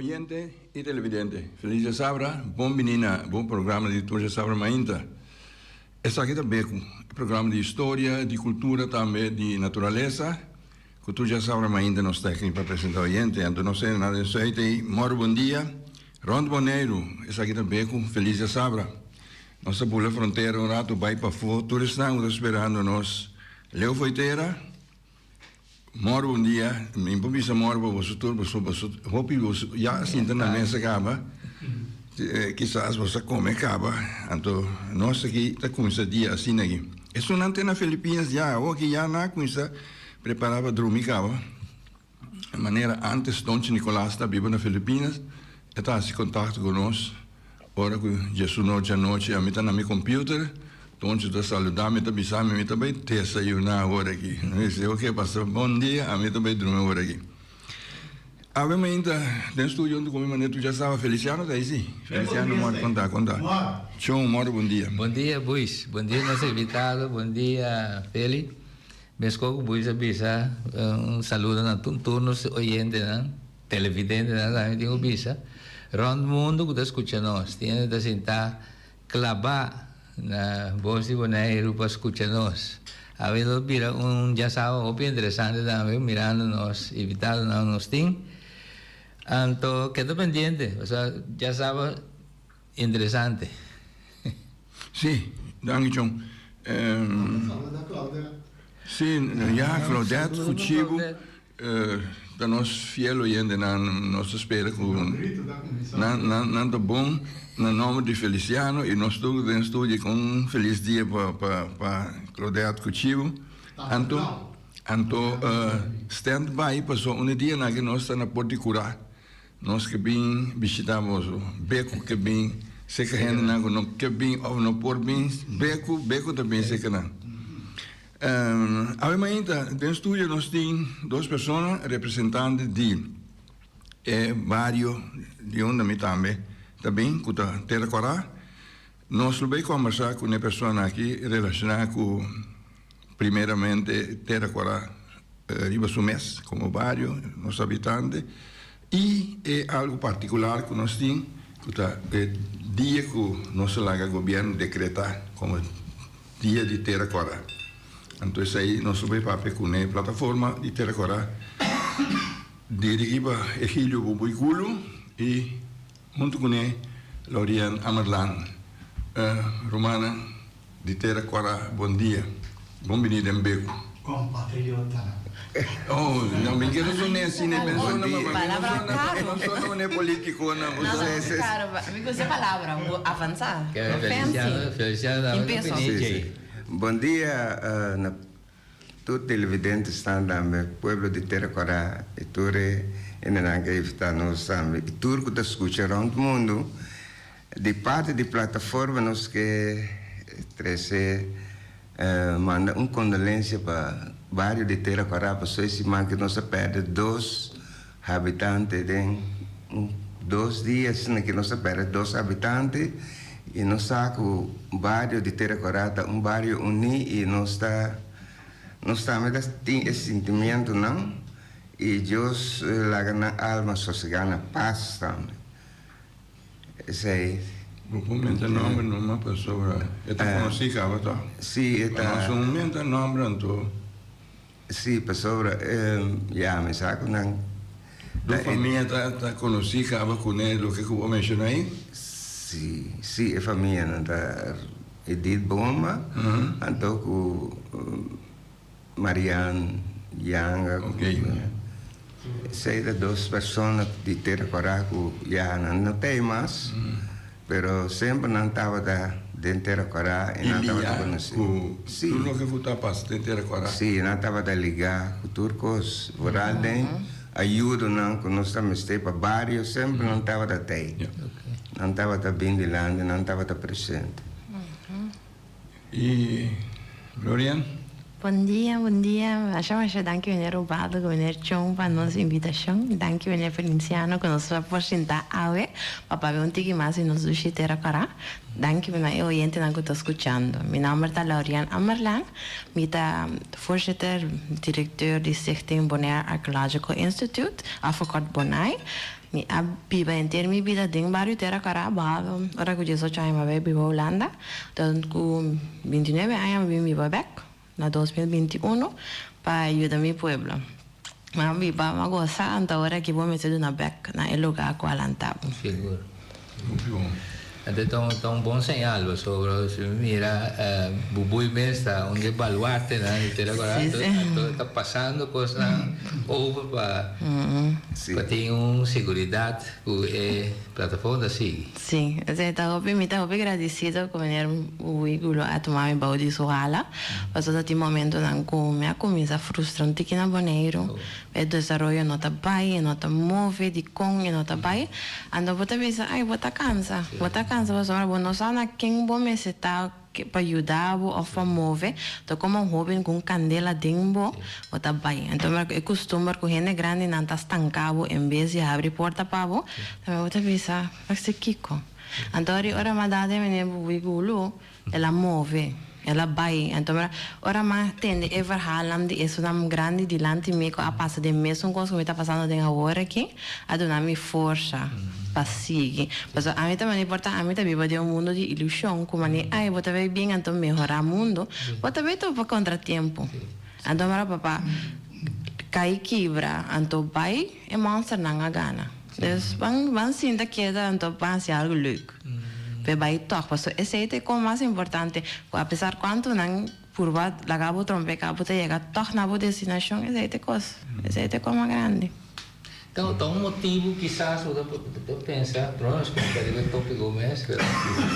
Oyente y televidente, feliz djasabra, bon bini na bo programa di Tur Djasabra Mainta. Esaki ta Beku, e programa di historia, di cultura, tambe di naturalesa, cu tur djasabra mainta nos ta aki pa presenta oyente. Anto nos ta na den suite ei, moro bon dia, rond Boneiru, esaki ta Beku, feliz djasabra. Nos ta bula frontera un rato bai pafó, tur esnan cu ta sperando nos leu fo'i tera. Mòru un dia, mi por bisa mòru pa boso tur, pasobra boso hopi boso ya a sinta na mesa kaba, kisas boso a kome kaba, anto nos aki ta kuminsá dia asina aki. Esunnan te na Filipinas ya, awor aki ya nan a kuminsá prepará pa drumi kaba. Manera antes Donchi Nicolas ta biba na Filipinas, e ta hasi kontakto ku nos ora ku dje su nochi anochi ami ta na mi computer, Donchi ta saluda mi ta bisa mi mi ta bai desayuna awor aki. Mi di oke pasa bon dia ami ta bai drumi awor aki. Awe mainta den studio huntu ku mi manera tu ya saba Feliciano ta ei si. Feliciano mor konta konta. Chon mor bon dia. Bon dia Buis, bon dia nos invitado, bon dia Feli. Meskos ku Buis a bisa, un saludo na tur nos oyentenan, televidentenan tambe tin ku bisa, rònt mundu ku ta skucha nos. Tin hende ta sintá klabá na Bos di Boneiru pa skucha nos. Awe lo bira un djasaba hopi interesante tambe mirando nos invitadonan nos tin. Anto keda pendiente, pasobra djasaba Interesante. Sí, danki John. Sí, ya Claudette cu Chibu ta nos fiel oyentenan, nos ta spera cu nan nan ta bon na nomber di Feliciano y nos tur den studio cu un feliz dia pa pa Claudette cu Chibu. Anto anto stand by pasobra un dia nan aki nos ta na Porta di Cura. Nos ke bin bishita boso. Beku ke bin seka hendenan ku no ke bin òf no por bin. Beku, beku ta bin seka nan. Awe mainta den studio nos tin dos persona representante di e bario di unda mi tambe ta bin ku ta Tera Kòrá. Nos lo bay kombersá ku e persona aki relashoná ku primeramente Tera Kòrá riba su mes komo bario, nos habitante, i e algu partikular ku nos tin ku ta e dia ku nos a laga gobièrnu dekretá komo dia di Tera Kòrá. Anto esei nos lo bay papia ku e plataforma di Tera Kòrá dirigí pa Egilio Bubuikulu i Huntu kuné Laurian Amerlaan, Rumannan di Tera Kòrá, bon dia. Bon bini den Beku. Kompatriotanan. Oh, no mi kere sone asina e persona, Bon dia. ma mi no sona un e politiconan. No, no, karo, mi gusta e palabra, avansa, no fancy. Feliciano, Tin peso. Sí, sí. Bon dia na Tur televidente stan tambe, pueblo di Tera Kòrá i tur e hendenan ke invitá nos tambe i tur ku ta skucha rònt mundu. Di parti di plataforma nos ke trese manda un kondolensia pa bario di Tera Kòrá pasobra e siman ke nos a pèrdè dos habitante den dos dia asina ke nos a pèrdè dos habitante i nos sa ku bario di Tera Kòrá ta un bario uní i nos ta nos tambe ta tin e sentimientonan i Dios laga nan alma sosegá na pas tambe esei. Bo por menta nòmber numa pasobra e ta konosí kaba tò? Sí e ta. Pa nos un menta nòmber anto. Sí, pasobra ya mi sa ku nan ta. Bo famia ta konosí kaba kuné loke ku bo menshoná ei? Sí, sí, e famianan ta Edith Boma, anto ku Marianne Janga. Esei ta dos persona di Tera Kòrá ku ya nan no ta ei mas. Pero semper nan tabata den Tera Kòrá i nan tabata konosí. I liá ku tur loke ku ta pasa den Tera Kòrá. Sí, nan tabata ligá ku tur kos. Vooral den ayudonan ku nos ta mester pa bario, semper nan tabata tei. Nan tabata bin dilanti, nan tabata presente. I Glorian? Bon dia, bon dia. Masha masha danki meneer Ubaldo ku meneer Chon pa nos invitashon. Danki meneer Feliciano ku nos a por sinta awe pa papia un tiki mas di nos dushi tera kòrá. Danki na e oyentenan ku ta skuchando. Mi nòmber ta Laurian Ammerlaan. Mi ta voorzitter, direkteur di Stichting Bonaire Archeological Institute, afgekort BONAI. Mi a biba henter mi bida den bario Tera Kara, behalve ora ku diesocho aña mi a bai biba Hulanda. Tot ku bintinuebe aña mi bin biba bek na 2021 pa yuda mi pueblo. Mi a biba, mi a gosa, anto awor aki bo mester duna bek na e lugar ku a lanta bo. Sigur. Anto ta un bon señal pasobra si mi mira Bubui mes ta un di e baluartenan di Tera Kora anto ta pasando kosnan over pa pa tin un seguridat ku e plataforma ta sigui. Si, esei ta hopi mi ta hopi gradisido ku meneer Bubui ku lo a tuma mi bou di su hala pasobra ta tin momentonan ku mi a kuminsa frustra un tiki na Boneiru. E desaroyo no ta bai, e no ta move, dikon e no ta bai? Anto bo ta bisa, ai, bo ta kansa. Bo ta kansa pasobra bo no sa na ken bo mester ta pa yuda bo òf pa move. Ta komo un hóben ku un kandela den bo, bo ta bai. Anto e kustumber ku hende grandinan ta stanka bo en bes di habri porta pa bo, tambe bo ta bisa, Pakse kiko? Anto ora mi a dal den meneer Bubuigulu, El a move, el a bai. Anto mira, ora m'a tende e verhaalnan di esunnan grandi dilanti mi ku a pasa den mesun kos ku mi ta pasando den awor aki, a duna mi forsa pa sigui. Pasobra ami ta mane por ta ami ta biba den un mundo di ilushon ku mane, ai, bo ta bay bien anto mehorá mundo, bo ta bay topa kontratiempo. Anto mira papa kai kibra, anto bai e monsternan a gana. Dus ban ban sinta keda anto ban hasi algu leuk. P'e bai tòg pasobra esei ta e kos mas importante ku apesar kuantu nan purba laga bo trompeká bo ta yega tòg na bo destinashon esei ta e kos esei ta e kos mas grandi. Ta un motibu kisas bo ta pensa prome nos kuminsá riba e tópiko mes pero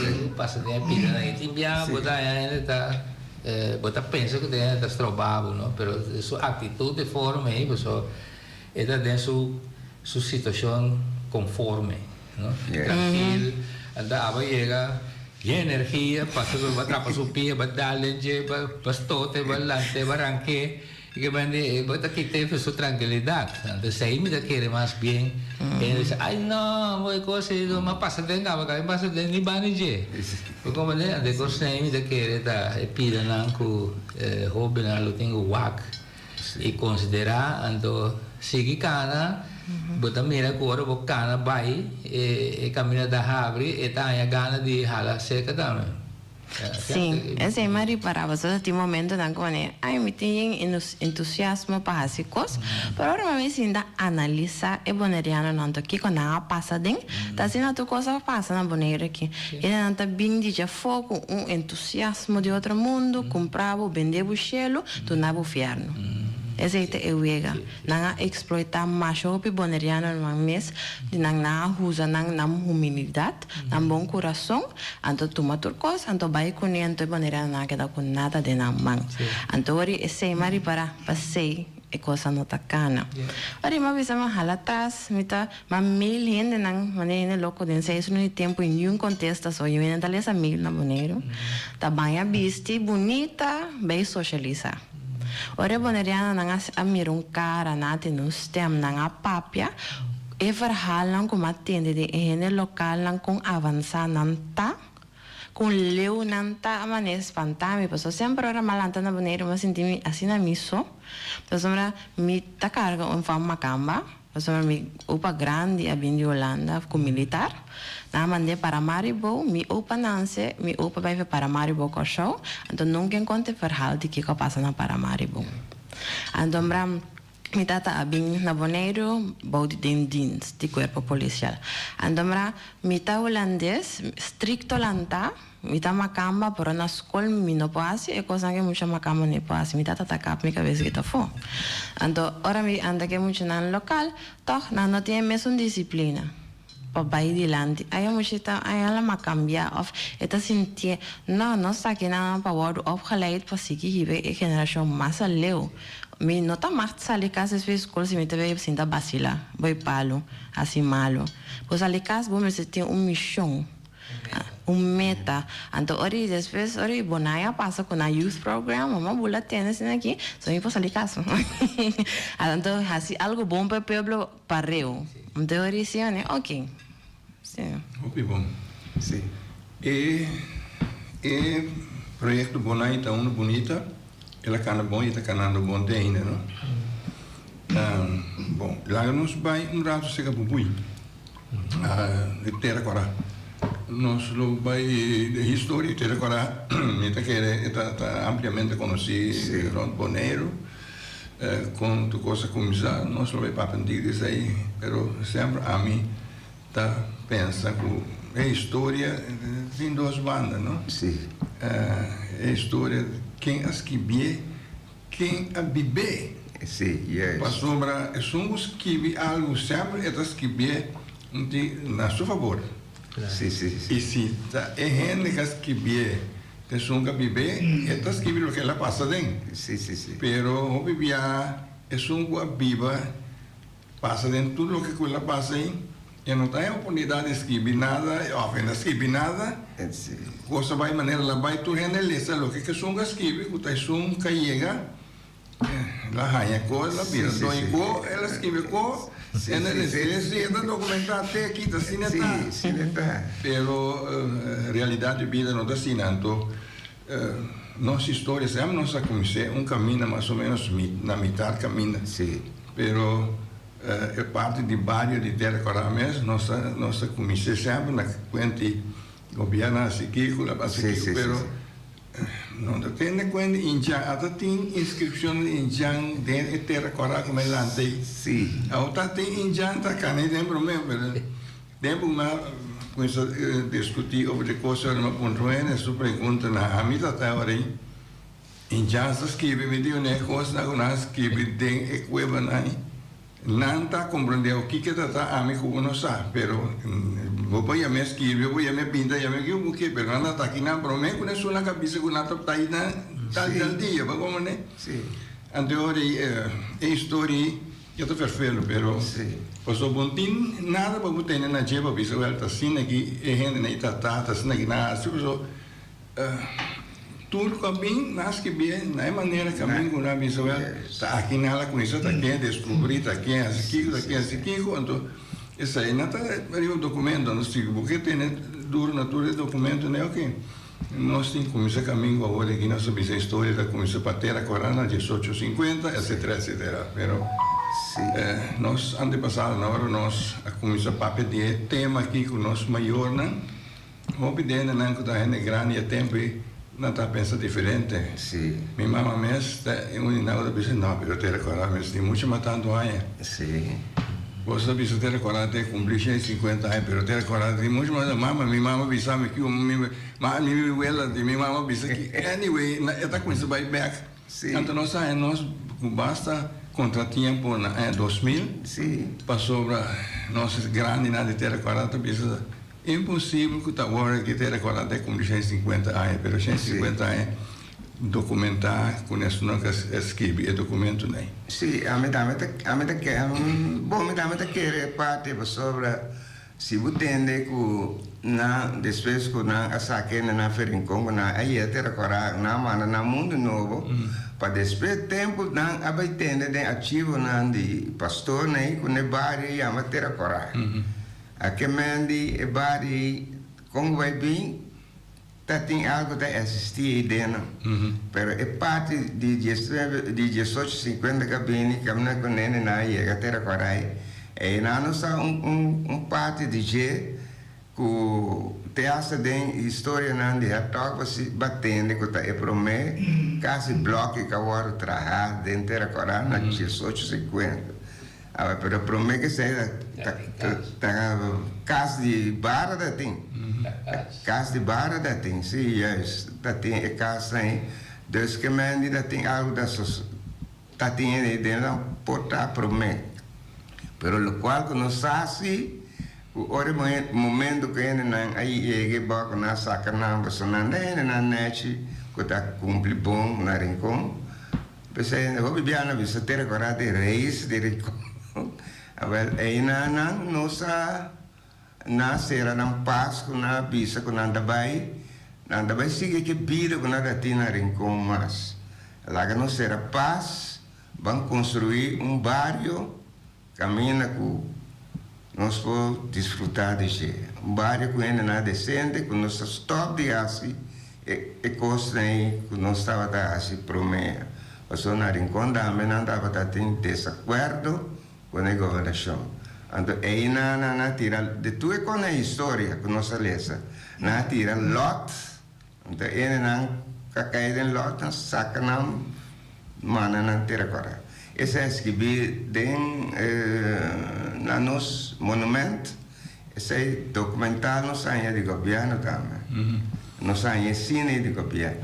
tin ku pasa den e bidanan i tin biaha bo ta haña hende ta bo ta pensa ku tin hende ta stroba bo no pero su aktitut e forma ei pasobra e ta den su su situacion conforme, no? Trankil, anto aba yega yen energia, pasa su, ba trapa su pia, ba dal den dje, ba ba stote, ba lante, ba ranke, y ke bende bo ta kite su trankilidad. Anto esei mi ta kere mas bien, hende bisa, ay no, bo e cos ei no, m'a pasa den caba, caba mi pasa den ni banda dje. Bo comprende? Anto e cos ei mi ta kere ta e pidanan cu hobennan lo tin cu wak. I konsiderá, anto sigui kana, bo ta mira ku ora bo kana bai, e kaminda ta habri, e ta haña gana di hala serka tambe. Sí, esei mi a ripará, pasobra tin momentonan ku manera, ai, mi tin yen entusiasmo pa hasi kos, pero ora mi sinta analisá e bonerianonan anto kiko nan a pasa den, ta asina tur kos a pasa na Boneiru aki. Hendenan ta bin di djafó ku un entusiasmo di otro mundu, kumpra bo, bende bo shelu, Duna bo fierno. Esei ta e wega. Nan a exploita masha hopi bonerianonan mes di nan nan a huza nan nan humilidad, nan bon curason, anto tuma tur cos, anto bay cune, anto e bonerianonan a keda cu nada den nan man. Anto ori esei m'a ripara, pasei e cosa no ta cana. Ori m'a bisa m'a hala atras, mi ta Ma mail hendenan, manera hende loko den seis luna di tempu i niun kontesta so yu hende ta lesa mail na Boneiru, ta baña bisti bunita bay soshalisa. Ora e bonerianonan a a mira un kara, nan a tende un stem, nan a papia, e verhaalnan ku mi a tende di e hende lokalnan kon avansa nan ta, Con leu nan ta manera spanta mi pasobra semper ora mi a lanta na Boneiru mi a sinti mi asina mi so pasobra mi ta carga un fam macamba pasobra mi opa grandi a bin di Holanda cu militar nan a mand'e Paramaribo mi opa nance mi opa bay for Paramaribo Corsou anto nunca en conta e verhaal di kico a pasa na Paramaribo anto bra Mi tata a bin na Boneiru bou di den dienst di kuerpo polisial. Anto mra, mi ta hulandes, strikto lantá, mi ta makamba, pero na skol mi no por hasi e kosnan ku e mucha makamba no por hasi. Mi tata ta kap mi kabes kita afó. Anto ora mi anda ku e muchanan lokal, tòg nan no tin e mesun disiplina pa bai dilanti. Ay e mucha ta, ay a la kambia òf e ta sintié, no, nos ta aki nan pa wòrdu opgeleid pa sigui hiba e generashon mas aleu. Mi no ta mag sali kas despues di skol si mi ta bay sinta basila, bay palu, hasi malu. Bo sali kas bo mester tin un mishon, un meta. Anto ora di despues ora di Bonai a pasa ku nan youth program, mama bula tende asina aki, so mi por sali kas. Anto hasi algu bon pa e pueblo pareu. Anto ora di si, ok. Si. Hopi bon. Si. E e proyecto Bonai ta uno bunita, el a cana bon y ta canando bon te ainda, no? Bon, laga nos bay un rato cerca Bubui. Di Tera Kòrá. Nos lo bai di historia di Tera Kòrá, mi ta kere e ta ampliamente konosí rònt Boneiru. Kon tur kos a kuminsá, nos lo bai papia un tiki di esei, pero semper ami ta pensa ku e historia tin dos banda, no? E historia ken a skibié, Ken a bib'é? Sí, juist. Pasobra esun ku skibi algu semper e ta skibié un ti na su fabor. Sí, sí, sí. I si ta e hende ku a skibié ta esun ku a bib'é, e ta skibi loke el a pasa den. Sí, sí, sí. Pero hopi biaha esun ku a biba pasa den tur loke ku el a pasa ei, e no ta haña oportunidat di skibi nada òf e no a skibi nada. Kos a bai manera el a bai, tur hende a lesa loke ku esun a skibi ku ta esun ku a yega, el a haña kos, el a bira doño ko, el a skibi ko, hende a lesa. Sí, e ta dokumentá te aki, ta asina e ta. Pero realidat di bida no ta asina. Anto nos historia semper nos a kumins'é un kaminda mas o ménos na mitat kaminda. Pero e parti di bario di Tera Kòrá mes nos ta nos ta kumins'é semper na kuenti gobièrnu a hasi kiko, a hasi kiko, pero no ta tene kuenta indjan, ata tin inskripshon di indjan den e Tera Kòrá ku mi lanta ei. Awor ta tin indjan ta kani den promé, pero tempu ku mi a kuminsá diskutí over di kos mi a puntra un hende su pregunta na ami ta ta ora ei. Indjan sa skibi mi di un kosnan ku nan a skibi den e kuebanan ei. Nan ta komprendé o kiko ta ta ami ku bo no sa, pero bo por yam'é skibi, bo por yam'é pinta, yam'é kiko bo ke, pero nan ta ta akinan promé ku esun nan ka bisa ku nan ta ta einan tal i tal dia, bo komprendé? Anto ora ei e historia ei ya ta ferfelu, pero pasobra bo no tin nada pa bo tene na dje pa bisa wèl ta asina aki e hendenan ei ta ta, ta asina aki nan a hasi, pasobra. Tur ku a bin nan a skibié na e manera ku a bin ku nan a bisa wèl ta aki nan a kuminsá ta ken a deskubrí ta ken a hasi kiko ta ken a hasi kiko anto esei nan ta riba dokumento anto si bo ke tene duru na tur e dokumentonan oke nos tin kuminsá kamin ku awor aki nos ta bisa historia ta kuminsá pa tera kora na diesocho sinkuenta etsetera etsetera pero nos antepasadonan ora nos a kuminsá papia di e tema aki ku nos mayornan. Hopi di hendenan ku ta hende grandi e tempu ei nan ta pensa diferente. Sí. Mi mama mes ta un di nan ku ta bisa, no, pero te rekordá mes tin muchu mas tantu aña. Sí. Boso ta bisa te rekordá te kumpli 150 aña, pero te rekordá tin muchu mas. Mama, mi mama bisa mi ku mi mi mi wela di mi mama bisa ki. Anyway, e ta kuminsá bai bèk. Sí. Anto nos haña nos ku basta kontratiempo na aña 2000. Sí. Pasobra nos grandinan di te rekordá ta bisa. Imposibel ku ta wòrdu ki ta rekordá ta kumpli 150 aña, pero 150 aña dokumentá ku nesnan ku a skibi e dokumentonan ei. Sí, ami tambe ta, ami ta ke, bon, mi tambe ta kere e parti pasobra si bo tende ku nan despues ku nan a saka hende na Ferincon ku nan a yega ta rekordá nan a manda nan Mundo Nobo pa despues tempu nan a bai tende den archivonan di pastornan ei ku na e bario yama Tera Kòrá. A ke men di e bari kon bai bin ta tin algo ta existi ei den nan. Pero e parti di diesnuebe di diesocho sinkuenta ka bini kamina ku nene nan a yega tera Kwarai ei nan no sa un un un parti di dje ku te hasta den historianan di Hertog basi batende ku ta e prome kasi bloki ka wòrdu traha den tera Kwarai na diesocho sinkuenta. Awe pero prome ke esei ta ta kas di bara ta tin. Kas di bara ta tin, si juist ta tin e kasnan ei. Dus ke men di ta tin algu ta sos ta tin ei den nan por ta prome. Pero lokual ku nos sa si ku ora e momento ku hendenan a yega e bou ku nan a saka nan pasobra nan ta hendenan nechi ku ta kumpli bon na Rincon. P'esei hopi bia nan bisa te rekorá di reis di Rincon. Awel, einan nan no sa na sera nan pas ku nan a bisa ku nan ta bai, nan ta bai sigui ke bida ku nan ta tin na Rincon mas. Laga nos sera pas, ban konstruí un bario kaminda ku nos por disfrutá di dje. Un bario ku hendenan desente ku nos ta stòp di hasi e kosnan ei ku nos tabata hasi promé. Pasobra na Rincon tambe nan tabata tin desakuerdo ku e gobernashon. Anto einan nan a tira, di tur e kos na historia ku nos a lesa, nan a tira lòt. Anto hendenan ku a kai den lòt nan saka nan manda nan Tera Kòrá. Esei a skibí den na nos monument. Esei dokumentá nos haña di gobièrnu tambe. Nos haña e sine di gobièrnu.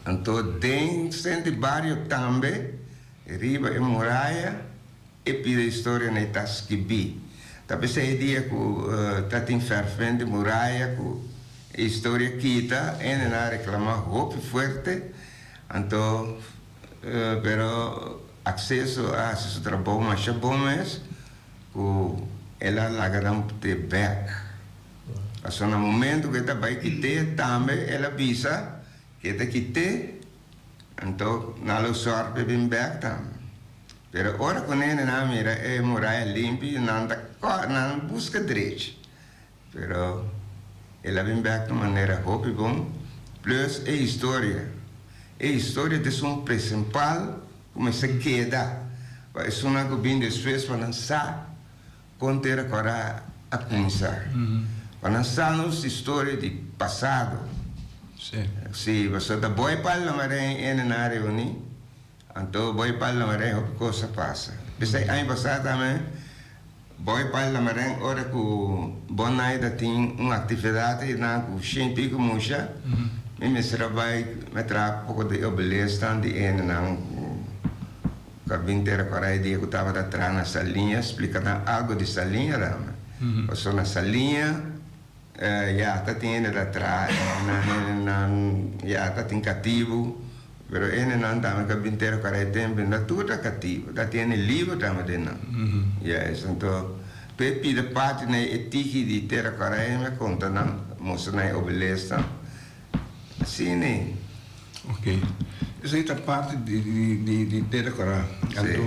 Anto den sentro di bario tambe riba e muraya E pida historia na e ta skibí. Ta p'esei e dia ku ta tin fèrfment di muraya ku e historia kita, hende nan a reklamá hopi fuerte, anto pero Akseso a hasi su trabou masha bon mes ku el a laga nan te bèk. Pasobra na momento ku e ta bai kit'é tambe el a bisa ku e ta kit'é, anto nan lo sòrg p'e bin bèk tambe. Pero ora ku nendenan mira e muraya limpi, nan ta kòrda, nan buska drechi. Pero el a bin bèk na manera hopi bon. Plus e historia. E historia ta esun prinsipal ku mester keda pa esunnan ku bin despues pa nan sa kon Tera Kòrá a kuminsá. Pa nan sa nos historia di pasado. Sí, pasobra ta boi pal Lamarén hende nan a reuní. Anto boy pal Lamaren hopi kos a pasa. P'esei aña pasá tambe boy pal Lamaren ora ku Bon Night a tin un aktividat einan ku shen piko musha, mi mester a bai mi traha poko di obelesnan di hendenan ku a bin tera kora e dia ku tabata traha na Saliña, splika nan algo di Saliña tambe. Pasobra na Saliña Ya ta tin hende ta traha nan hendenan ya ta tin katibu pero hendenan tambe ka bin tera kora e tempu nan tur ta katibu ta tin hende liber tambe den nan yes anto tur e pida parti na e tiki di tera kora e mi konta nan mustra nan e obelesnan asina e. Ok esei ta parti di tera kora anto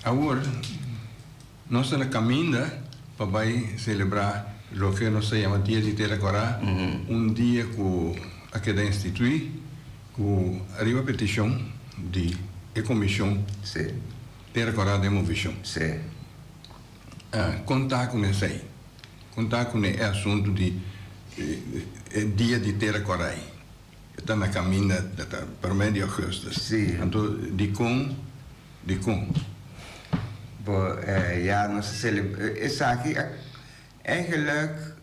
awor. Nos ta na kaminda pa bai selebrá loke nos ta yama Dia di Tera Kòrá, un dia ku a keda instituí ku ariba petishon di e komishon Tera Kòrá den Movishon. Kon ta ku esei? Kon ta ku e asuntu di e Dia di Tera Kòrá ei? E ta na kaminda ta promé di ougùstus. Anto dikon? Dikon? Bo ya nos a celebra esaki eigenlijk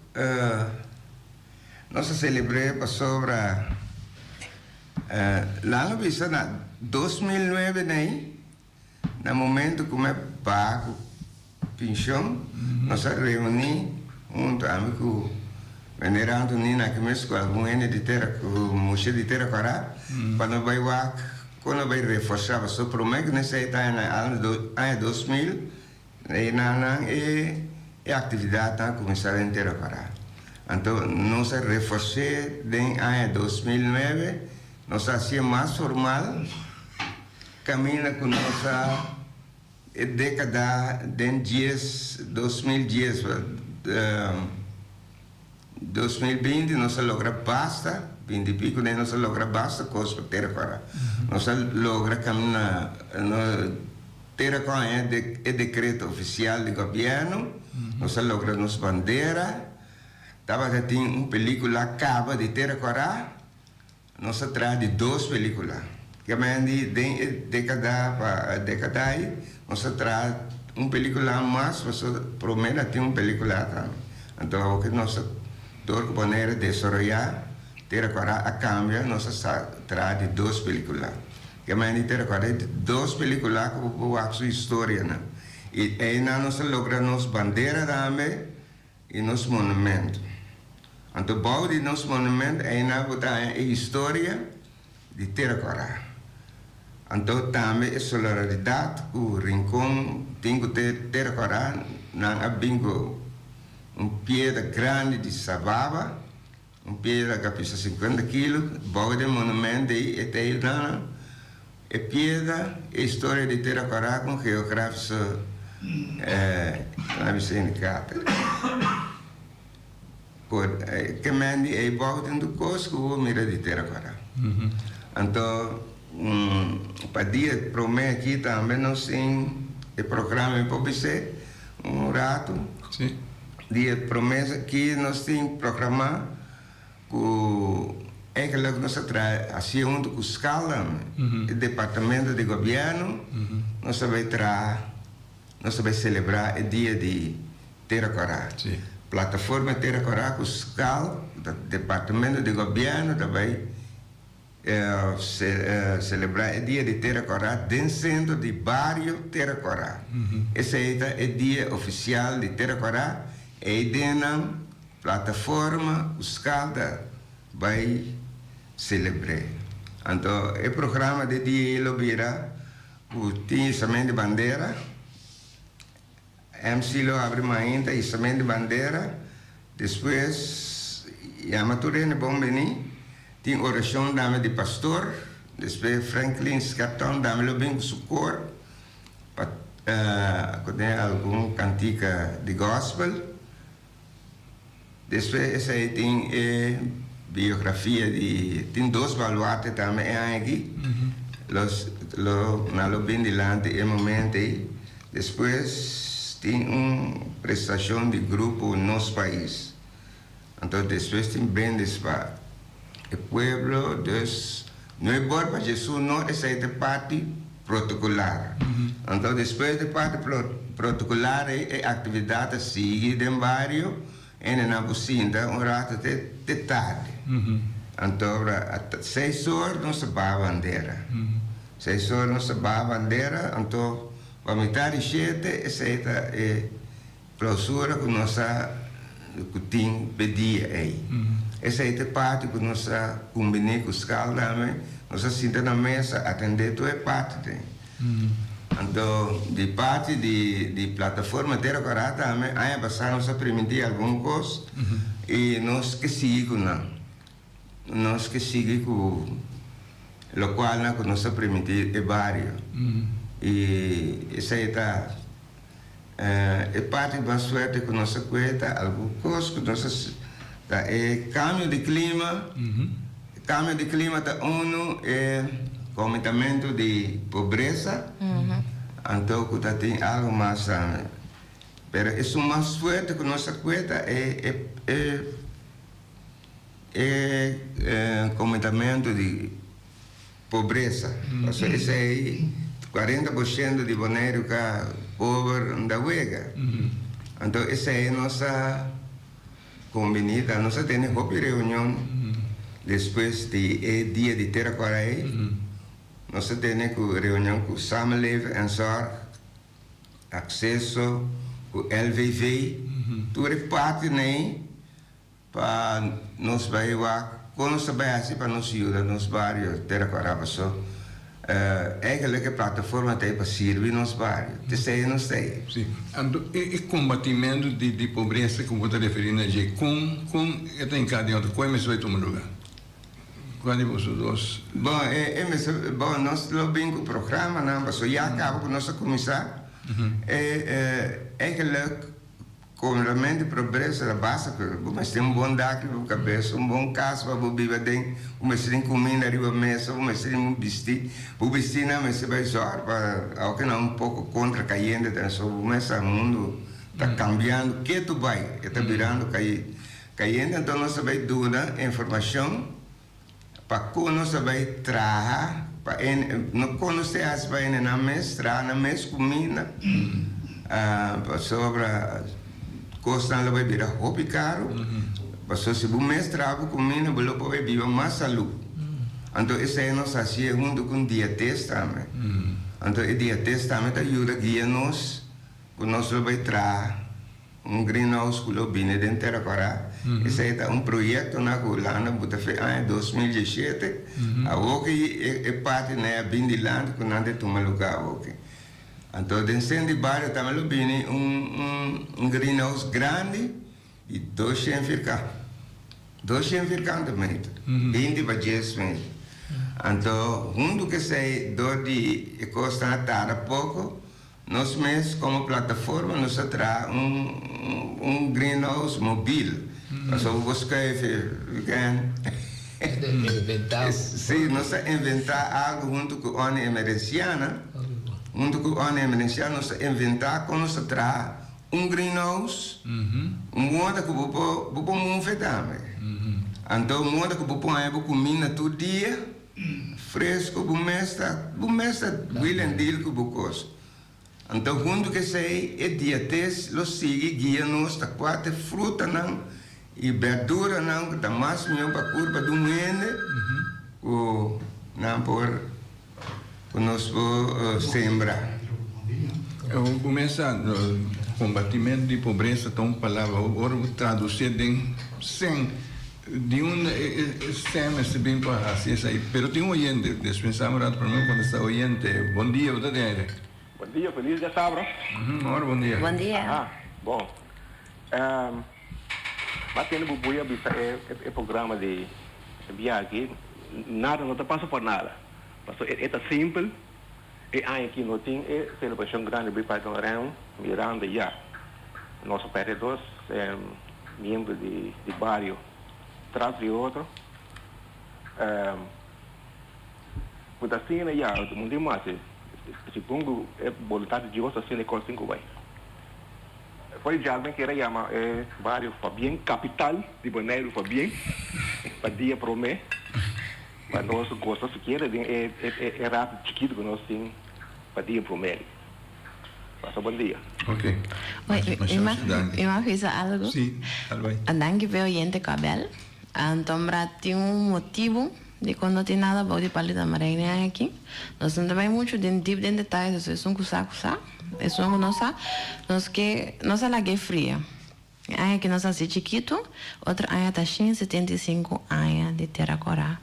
nos a celebr'e pasobra nan lo bisa na 2009 nei na momento ku mi a baha ku penshon nos a reuni hunto ami ku meneer Antonina aki mes ku algun hende di tera ku musha di tera kòrá pa no bai wak kon no bai reforsá pasobra promé ku nos a eta na aña 2000 einan e e aktividatnan a kuminsá den tera kòrá anto nos a refors'é den aña 2009 nos a hasié mas formal kaminda ku nos a E dékada den dies, 2010 pa 2020 nos a logra basta, binti i pico den nos a logra basta kos pa Tera Kòrá. Nos a logra kamina Tera Kòrá e dekreto ofisial di gobièrnu, nos a logra nos bandera, tabata tin un pelíkula kaba di Tera Kòrá. Nos a traha di dos pelicula. Kiamendi den e decada pa decada ay nos a traha un pelicula mas pasobra prome na tin un pelicula tambe. Anto awo nos a door cu Bonaire desaroya Tera Cora a cambia nos a sa traha di dos pelicula. Kiamendi Tera Cora e dos pelicula cu bo por wak su historianan. Y eynan nos a logra nos bandera tambe. I nos monumento. Anto bou di nos monumento einan bo ta haña e historia di Tera Kòrá. Anto tambe e solidaridat ku Rincon tin ku Tera Kòrá, nan a bin ku un piedra grandi di sababa, un piedra ku a pisa sinkuenta kilo, bou di e monumento ei e ta yuda nan. E piedra, e historia di Tera Kòrá ku un geografische laat mi kaart. Por ke men di ei bou tin tur kos ku bo mira di Tera Kòrá. Anto pa dia promé aki tambe nos tin. E programa mi por bis'é un ratu. Si. Di e promesa ki nos tin programá ku eigenlijk nos a traha hasié huntu ku Skala, e departamento di gobièrnu, nos a bai traha, nos a bai selebrá e dia di Tera Kòrá. Si. Plataforma Tera Kòrá ku Skal, departamento di gobièrnu ta bai Selebrá e Dia di Tera Kòrá den sentro di bario Tera Kòrá. Esei ta e dia ofisial di Tera Kòrá. Ei den nan plataforma ku skal ta bai selebr'é. Anto e programa di e dia ei lo bira ku tin izament di bandera. MC lo abri mainta izament di bandera, despues yama tur hende bon bini, tin orashon dame di pastor, despues Franklin Scherton dame lo bin ku su kor pa ku den algun kantika di gospel. Despues esei tin e biografia di tin dos baluarte tambe e aña aki. Los lo nan lo bin dilanti e momento ei. Despues tin un prestashon di grupo Nos Pais. Anto despues tin brindes pa e pueblo. Dus no e bor pa Jesus no esei ta e parti protocolar. Anto despues di parti protocolar ei e actividad ta sigui den bario hende nan por sinta un rato te te tardi. Anto ora seis or nos ta baha bandera. Seis or nos ta baha bandera anto pa mitad di shete esei ta e Clausura ku nos a ku tin p'e dia ei. Esei ta e parti ku nos a kumbiní ku skal tambe. Nos a sinta na mesa atendé tur e parti den. Anto di parti di di Plataforma Tera Kòrá tambe aña pasá nos a primintí algun kos i nos ke sigui ku nan. Nos ke sigui ku lokualnan ku nos a primintí e bario. I esei ta. E parti mas fuerte ku nos a kue ta algun kos ku nos a ta e kambio di klima. E kambio di klima ta unu, e koumentamentu di pobresa, anto ku ta tin algu mas tambe. Pero esun mas fuerte ku nos a kue ta e e e koumentamentu di Pobresa. Pasobra esei 40% di Boneiru ka pober nda wega. Anto esei nos a kombiní ta nos a tene hopi reunion despues di e dia di Tera Kòrá ei. Nos a tene ku reunion ku Samenleven en Zorg, Akseso, ku LVV, tur e partinan ei. Pa nos bai wak kon nos ta bai hasi pa nos yuda nos bario Tera Kòrá paso eigenlijk e plataforma ta ei pa sirbi nos bario t'esei nos ta ei. Sí, anto e e kombatimentu di di pobresa ku bo ta referí na dje kon kon e ta hinká den otro kon e mester bai tuma lugá? Kua di boso dos? Bon e e mester bon nos lo bin ku programanan paso ya kaba ku nos a kuminsá e eigenlijk Komeramente progreso ta basa ku bo mester tin un bon dak riba bo kabes, un bon kas pa bo biba den, bo mester tin kuminda riba mesa, bo mester tin un bistí, bo bistínan mester bai zòrg pa aunke nan un poko kontra kayente ta so bo mes sa mundu ta kambiando ketu bai e ta birando kayente anto nos ta bai duna informashon pa kon nos ta bai traha pa e no kon nos ta hasi pa hende nan mes traha nan mes kuminda pasobra kosnan lo bai bira hopi karu pasobra si bo mes traha bo kuminda bo lo por bai biba mas salu anto esei nos hasié huntu ku un diates tambe anto e diates tambe ta yuda guia nos ku nos lo bai traha. Un greenhouse ku lo bini den Tera Kòrá. Esei ta un proyektonan ku Hulanda buta fe aña 2017. Awoki e partinan a bin dilanti ku nan ta tuma lugá awoki. Anto den sentro di bario tambe lo bini un greenhouse grandi di 200 firkan, 200 firkante meter, 20 pa 10 meter. Anto huntu ku esei dor di e kosnan a tarda poko. Nos mes komo plataforma nos a traha un un greenhouse mobil. Pasobra bo skuif e weekend. Inventá. Sí, nos a inventá algu huntu ku Oni Emerenciana. Huntu ku Onnie Emerencial nos a inventá kon nos ta traha un greenhouse, un moda ku bo por bo por move tambe. Anto un moda ku bo por haña bo kuminda tur dia fresco, bo mes ta bo mes ta wheel and deal ku bo kos. Anto huntu ku esei e diates lo sigui guia nos ta kua ta e frutanan i berduranan ku ta mas mihó pa kurpa di un hende ku nan por ku nos por sembra. Kuminsá, kombatimentu di pobresa ta un palabra, ora bo tradusié den sèn, di unda e sèn mester bin pa hasi esei? Pero tin un oyente, dispensá un rato promé ku kontestá oyente. Bon dia, bo ta den aire? Bon dia, felis dia sabra. Ora bon dia. Bon dia. Aha, bon. M'a tende bo buya bisa e programa di e biaha aki, nada no ta pasa por nada. Pasobra e ta simpel, e aña aki no tin e selebrashon grandi bai pa Don Rem mirando ya nos a perde dos miembro di bario tras di otro. Ku ta asina ya mundu mas segun ku e boluntat di Dios asina e kos tin ku bai. For di djalmen kere yama e bario Fabien kapital di Boneiru Fabien pa dia prome pa nos gosa sikiera den e e rato chikitu ku nos tin pa dia prome. Pasa bon dia. Ok. Mi mag bisa algu? Si, al bai. Danki p'e oyente ku a bel. Antombra tin un motibu dikon no tin nada bou di palu di tamarijn aki. Nos no ta bai muchu den dip den detaye, so esun ku sa ku sa, esun ku no sa, nos ke nos a lag'é fria. E aña ki nos hasi chikitu, otro aña ta 175 aña di Tera Kòrá.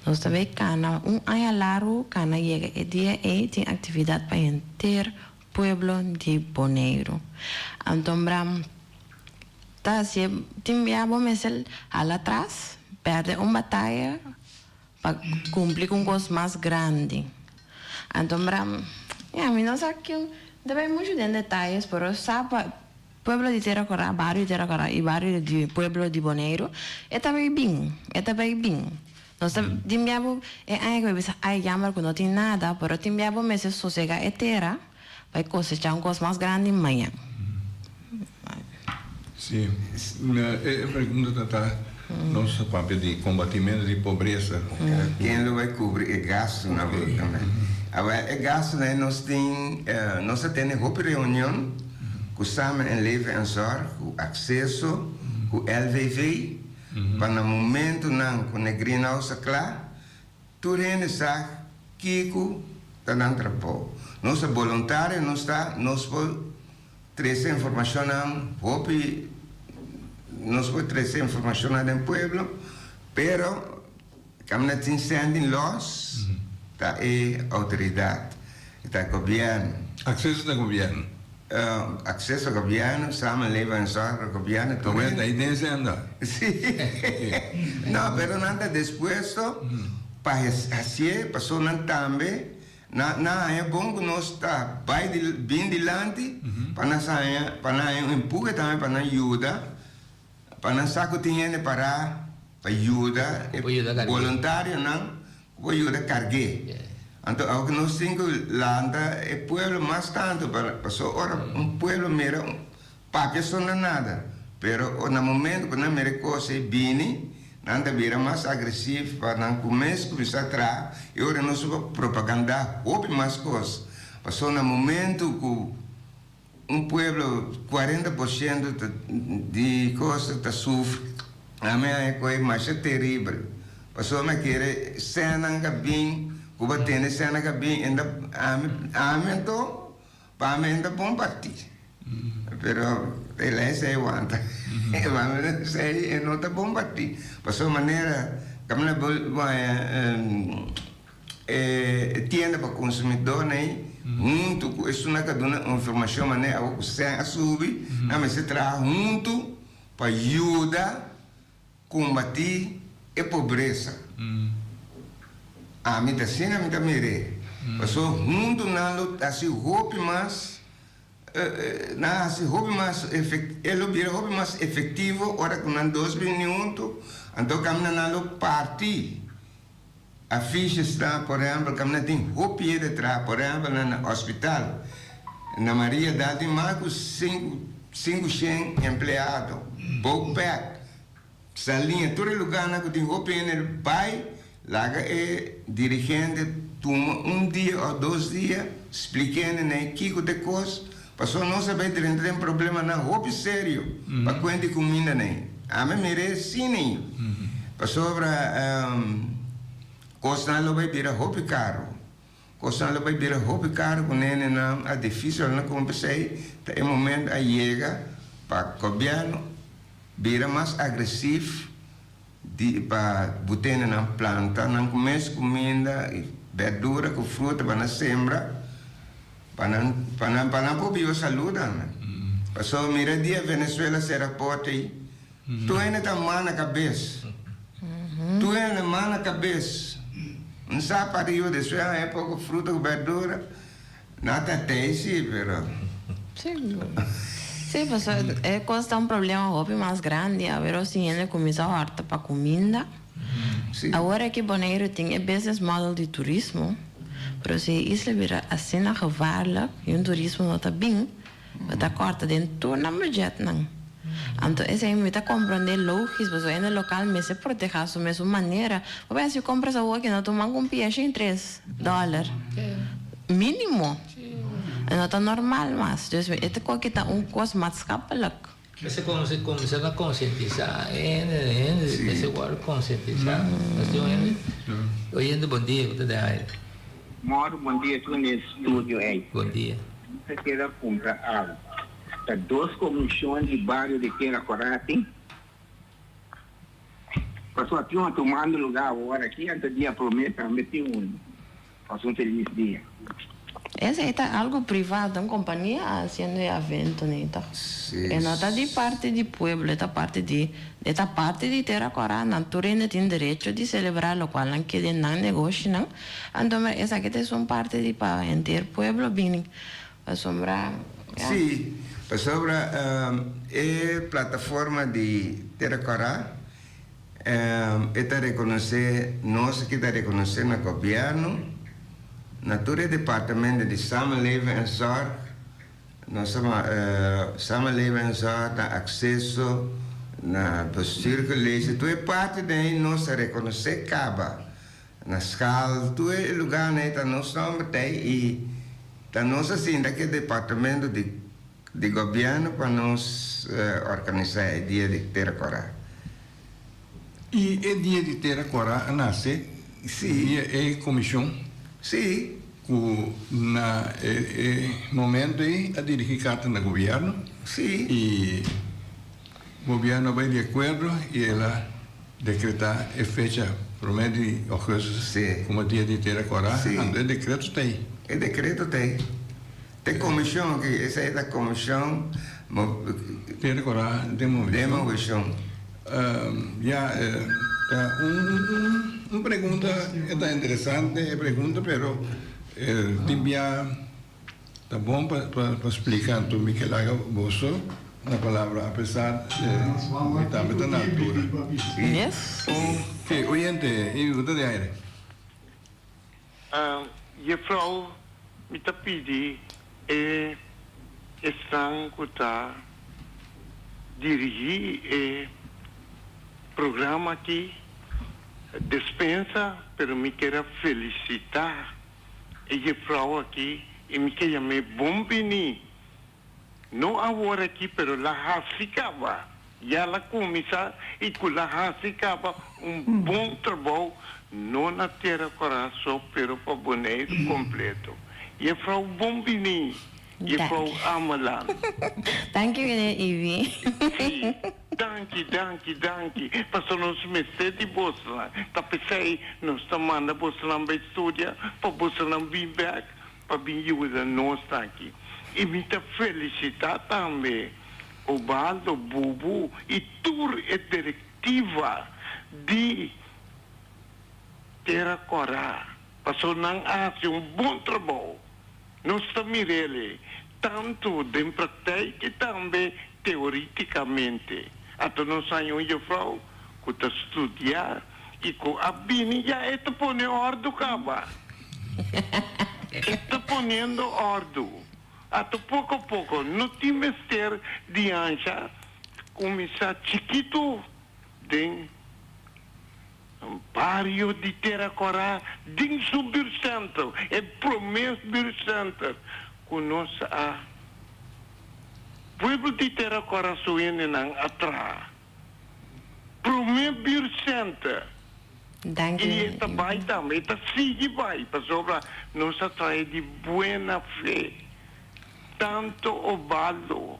Nos ta bai kana un aña largu kana yega e dia ei tin aktividat pa henter pueblo di Boneiru. Antombra ta hasié tin bia bo mester hala atras, pèrdè un bataya pa kumpli ku un kos mas grandi. Antombra, ya, mi no sa kiun ta bai muchu den detayes, pero sa pa Pueblo di Tera Kòrá, bario di Tera Kòrá i bario di pueblo di Boneiru, e ta bai bin, e ta bai bin. Nos ta tin bia bo e aña ku bo bisa ai jammer ku no tin nada, pero tin bia bo mester sosegá e tera pa e kosechá un kos mas grandi mañan. Sí, e pregunta ta ta nos ta papia di kombatimentu di pobresa. Ken lo bai kubri e gastunan tambe? Awor e gastunan nos tin, nos a tene hopi reunion. Ku Samen en Leven en Zorg, ku Akseso, ku LVV, pa na momentunan ku ne greenhouse a kla, tur hende sa kiko ta nan trabou. Nos ta boluntario, nos ta, nos por trese informashonnan hopi, nos por trese informashonnan den pueblo, pero kaminda tin sending lòs ta e outoridat, ta gobièrnu. Akseso ta gobièrnu. Akseso gobièrnu, samenleving en zorg gobièrnu tur. Awor ta e den senda. Sí. No, pero nan ta dispuesto pa hasié, pasobra nan tambe nan haña bon ku nos ta bai bin dilanti pa nan haña pa nan haña un empuhe tambe pa nan yuda. Pa nan sa ku tin hende pará pa yuda e boluntarionan ku por yuda karg'é. Anto awor ku nos tin ku lanta e pueblo mas tantu pasobra ora un pueblo mira un papia so na nada, pero na momento ku nan mira e kos ei bini nan ta bira mas agresiv pa nan kumes kuminsá traha i ora nos por propagandá hopi mas kos pasobra na momento ku Un pueblo 40% ta di cosa ta sufri. Ami a haña koe masha teribel. Pasobra mi a kere sènnan ka bin, ku bo a tende sènnan ka bin, e ta ami ami anto pa mi e ta bon partí. Pero el a esei wanta. Pa mi esei e no ta bon partí. Pasobra manera kaminda bo haña E tienda pa konsumidónan ei huntu ku esunnan ka duna informashon manera awo ku sèn a subi, nan mester traha huntu pa yuda kombatí e pobresa. Ami ta asina mi ta mir'é. Pasobra huntu nan lo hasi hopi mas, nan hasi hopi mas e lo bira hopi mas efektivo ora ku nan dos bini huntu, anto kaminda nan lo parti. Afishes ta, por ehèmpel, kaminda tin hopi hende traha, por ehèmpel na hospital, na Mariadal tin mas ku 500 empleado, Bopec, Saliña, tur e lugánan ku tin hopi hende bai, laga e dirigente tuma un dia òf 2 dia splikando nan kiko ta e kos, pasobra nos a bai drenta den problemanan hopi serio pa kuenta kuminda nan. Ami mir'é asina, pasobra kosnan lo bai bira hopi karu. Kosnan lo bai bira hopi karu ku hendenan a difísil na kumpra esei, ta e momento a yega pa gobièrnu bira mas agresivo di pa buta hendenan planta nan mes kuminda i berdura ku fruta pa nan sembra pa nan por biba salú tambe. Pasobra mira dia Venezuela sera porta ei, tur hende ta man na kabes. Tur hende man na kabes. Un sa pariba despues haña poko fruta ku berdura, nan ta tei sí, pero. Sí, pasobra e kos ta un problema hopi mas grandi awor si hende kuminsá hòrta pa kuminda. Awor aki Boneiru tin e business model di turismo, pero si e isla bira asina gevaarlijk i un turismo no ta bin, bo ta kòrta den tur nan budgetnan. Anto esei mi ta komprondé lógisch, pasobra hende lokal mester protehá su mes un manera. Bo pensa si kompra sa awor aki no tuma un pia $103. Mínimo. E no ta normal mas. Dus e ta koki ta un kos maatschappelijk. Mester kuminsá na konsientisá hende, hende mester wòrdu konsientisá. Nos tin un hende, oyente, bon dia, ku ta den aire. Mòru, bon dia tur den studio ei. Bon dia. Mi ta keda puntra algu. Ta dos komishon di bario di Tera Kòrá tin? Pasobra tin un tumando lugá awor aki, anto dia promé tambe tin un. Pasa un felis dia. Esei ta algo privado, un kompania hasiendo e evento nei ta. E no ta di parti di pueblo, e ta parti di, e ta parti di Tera Kòrá, nan tur hende tin derecho di selebrá lokual nan ke den nan negoshinan. Anto esaki ta esun parti di pa henter pueblo bini pasobra ya. Sí, pasobra e plataforma di Tera Kòrá e ta rekonosé, nos aki ta rekonosé na gobièrnu, na tur e departamento di Samenleving en Zorg, nos ta Samenleving en Zorg, na Akseso, na Bestuurcollege, tur e parti den ei nos ta rekonosé kaba. Na skal, tur e lugánan ei ta nos nòmber ta ei i ta nos a sinta ku e departamento di gobièrnu pa nos organisá e Dia di Tera Kòrá. I e Dia di Tera Kòrá a nase via e komishon ku na e momento ei a dirigí karta na gobièrnu i gobièrnu a bai di akuerdo i el a dekretá e fecha promé di ògùstus komo Dia di Tera Kòrá. Anto e dekreto ta ei. E dekreto ta ei. E komishon aki, esei ta komishon Tera Kòrá den movishon. Ya, ta un pregunta, e ta interesante e pregunta, pero tin bia ta bon pa splika, anto mi ke laga boso na palabra apesar mi tambe ta na altura. Yes. Ok, oyente, i bo ta den aire. Juffrouw, mi ta pidi e esnan ku ta dirigí e programa aki despensa, pero mi kier a felisitá e juffrouw aki i mi ke yam'é bon bini. No awor aki, pero la hasi kaba. Ya la kuminsá i ku la hasi kaba un bon trabou, no na Tera Kòrá so, pero pa Boneiru kompleto. Juffrouw bon bini, Juffrouw Ameland. Danki meneer Ivy. Sí, danki, danki, danki. Pasobra nos mester di bosnan. Ta p'esei nos ta manda bosnan bai studia pa bosnan bin bèk pa bin yuda nos aki. I mi ta felisitá tambe Obaldo, Bubu i tur e direktiva di Tera Kòrá, pasobra nan a hasi un bon trabou. Nos ta mir'el tantu den praktijk i tambe teoritikamente. Anto nos haña un jefrou ku ta studiá. I ku a bini ya e ta pone òrdu kaba. E ta poniendo òrdu. Ato poko poko no tin mester di ansha kuminsá chikitu den bario di Tera Kòrá den su buurtcenter, e promé buurtcenter ku nos a pueblo di Tera Kòrá su hendenan a traha. Promé buurtcenter. Danki. I e ta bai tambe, e ta sigui bai, pasobra nos a trae di buena fe. Tanto Obaldo,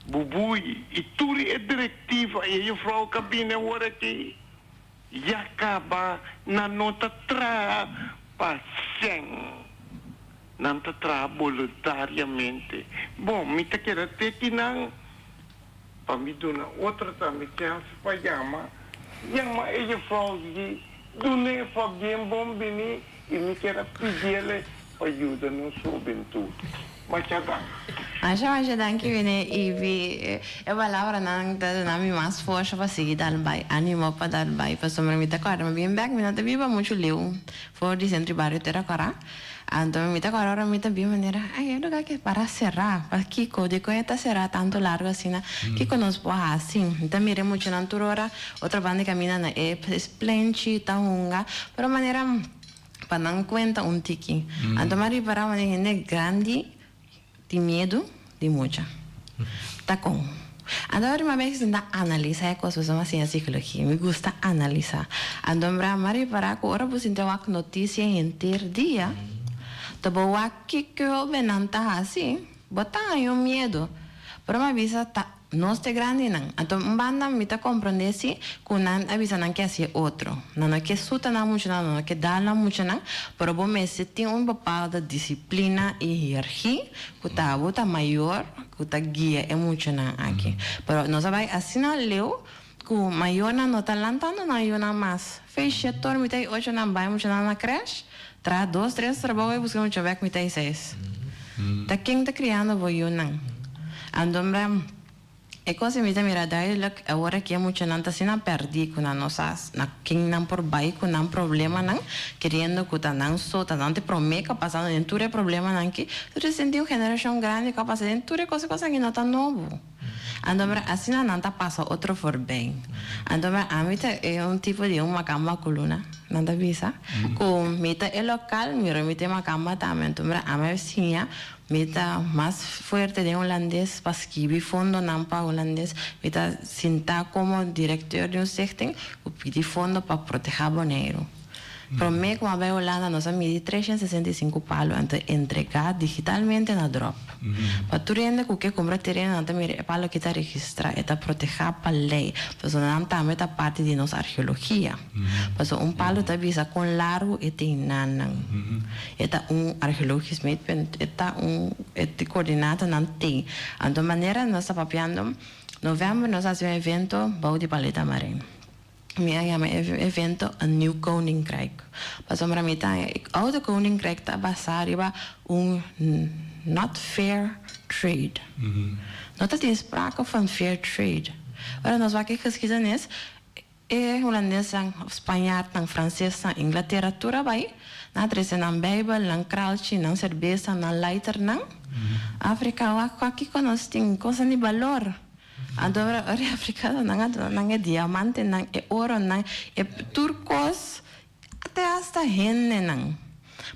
Bubui i tur e direktiva i e jufrou ku a bini awor aki, ya kaba nan no ta traha pa sèn, nan ta traha boluntariamente. Bon, mi ta keda te kinan. Pa mi duna otro tambe chèns pa yama, yama e jufrou di dun'é pabien bon bini i mi kier a pidiele pa yuda nos hubentut. Masha danki. Masha masha danki Wene Ivy. E palabranan ta duna mi mas forsa pa sigui dal bai, animo pa dal bai pasobra mi ta kòrda mi bien bèk mi no ta biba muchu leu for di sentro di bario Tera Kòrá. Anto mi ta kòrda ora mi ta bin manera, ai e lugar ke para será, pakiko? Dikon e ta será tantu largu asina? Kiko nos por hasi? Mi ta mira e muchanan tur ora otro banda di kaminda na e plenchi ta hunga, pero manera pa nan kuenta un tiki. Anto mi a ripará manera hende grandi tin miedu di mucha. Ta kon? Anto ora mi a bay sinta analisa e kos pasobra mi a siña psikologia, mi gusta analisa. Anto mi a ripara ku ora bo sinti wak notisia henter dia, ta bo wak kiko e hobennan ta hasi, bo ta haña un miedu. Pero mi a bisa ta Nos ta e grandinan. Anto un banda mi ta komprondé si ku nan a bisa nan ke hasi e otro. Nan no ke suta nan muchanan, nan no ke dal nan muchanan, pero bo mester tin un bepaalde disiplina i hierargi ku ta bo ta mayor ku ta guia e muchanan aki. Pero nos a bai asina leu ku mayornan no ta lantando nan yunan mas. Fei shet tor mitá i ocho nan bai muchanan na krèsh, traha dos tres trabou i buska mucha bèk mitá i seis. Ta ken ta kriando bo yunan? Anto mira, e kos mi ta mira duidelijk awor aki e muchanan ta asina pèrdí ku nan no sa na ken nan por bai ku nan problemanan, keriendo ku ta nan so, ta nan ta e promé ku a pasando den tur e problemanan aki. Tur e sinti un generashon grandi ku a pasa den tur e kos, e kos aki no ta nobo. Anto mira, asina nan ta pasa otro voorbij. Anto mira, ami ta e un tipo di un makamba kuluna, nan ta bisa, ku mi ta e lokal, mira mi ta e makamba tambe. Anto mira, ami a siña, mi ta mas fuerte den hulandes pa skibi fondonan pa hulandes. Mi ta sinta komo direkteur di un stichting ku pidi fondo pa protehá Boneiru. Promé ku a bai Hulanda nos a midi 365 palu anto entregá digitalmente na drop. Pa tur hende ku ke kumpra tereno nan ta mira e palu aki ta registrá, e ta protehá pa lei, pasobra nan tambe ta parti di nos arkeologia. Pasobra un palu ta bisa kon largu e tin nan. E ta un arkeologisch meetpunt, e ta un e koordinatanan tin. Anto manera nos ta papiando, novèmber nos a hasi un evento bou di Paleta Marin. Mi a yama e evento Een Nieuw Koninkrijk. Pasobra mi ta haña e oude koninkrijk ta basá riba un not fair trade. No ta tin sprake van fair trade. Ora nos wak e geschiedenis, e hulandesnan, spañartnan, fransesnan, Inglatera tur a bai, nan a trese nan Bijbel, nan kralchi, nan serbesa, nan lighternan. Afrika wak wak kiko nos tin, kosnan di balor. Anto ora e afrikanonan a duna nan e diamantenan, e oronan, e tur kos, te asta hendenan.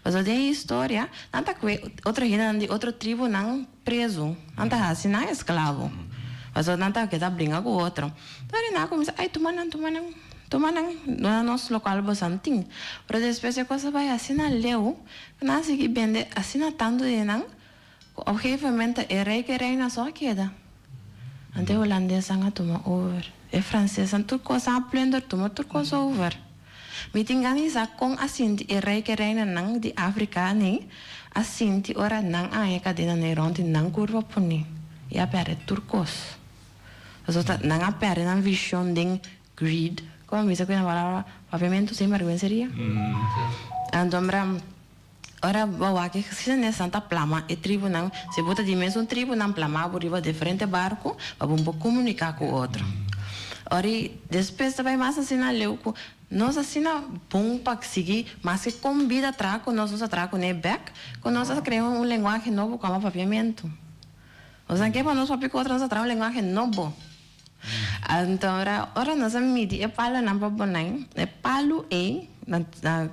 Pasobra den e historia, nan ta kue otro hendenan di otro tribunan prezu, nan ta hasi nan esklabo. Pasobra nan ta keda bringa ku otro. Ora nan a kuminsá, ai tuma nan, tuma nan, tuma nan, duna nos lokual boso tin. Pero despues e kos a bai asina leu, ku nan a sigui bende asina tantu di nan, Ku op gegeven moment e rey ku e reina so a keda. Anto e holandesnan a tuma over, e fransesnan tur kos nan a plunder tuma tur kos over. Mi tin gana di sa kon a sinti e rey ku e reinanan di Afrika ni a sinti ora nan a haña kadena nei rond di nan kurpa puni i a pèrdè tur kos. Pasobra nan a pèrdè nan vishon den greed, komo mi bisa ku e na palabra papiamentu sinbergwenseria? Anto mira. Ora bo wak e geskiedenisnan ta plama e tribunan, si bo ta di mesun tribu nan plama bo riba diferente barku pa bo por komuniká ku otro. Ora i despues ta bai mas asina leu ku. Nos asina bon pa sigui maske kon bida traha ku nos, nos a traha kuné bèk, ku nos a krea un lenguahe nobo ku ama papiamentu. Osea ke pa nos papia ku otro nos a traha un lenguahe nobo. Anto ora ora nos a midi e palonan pa Bonai, e palu ei na na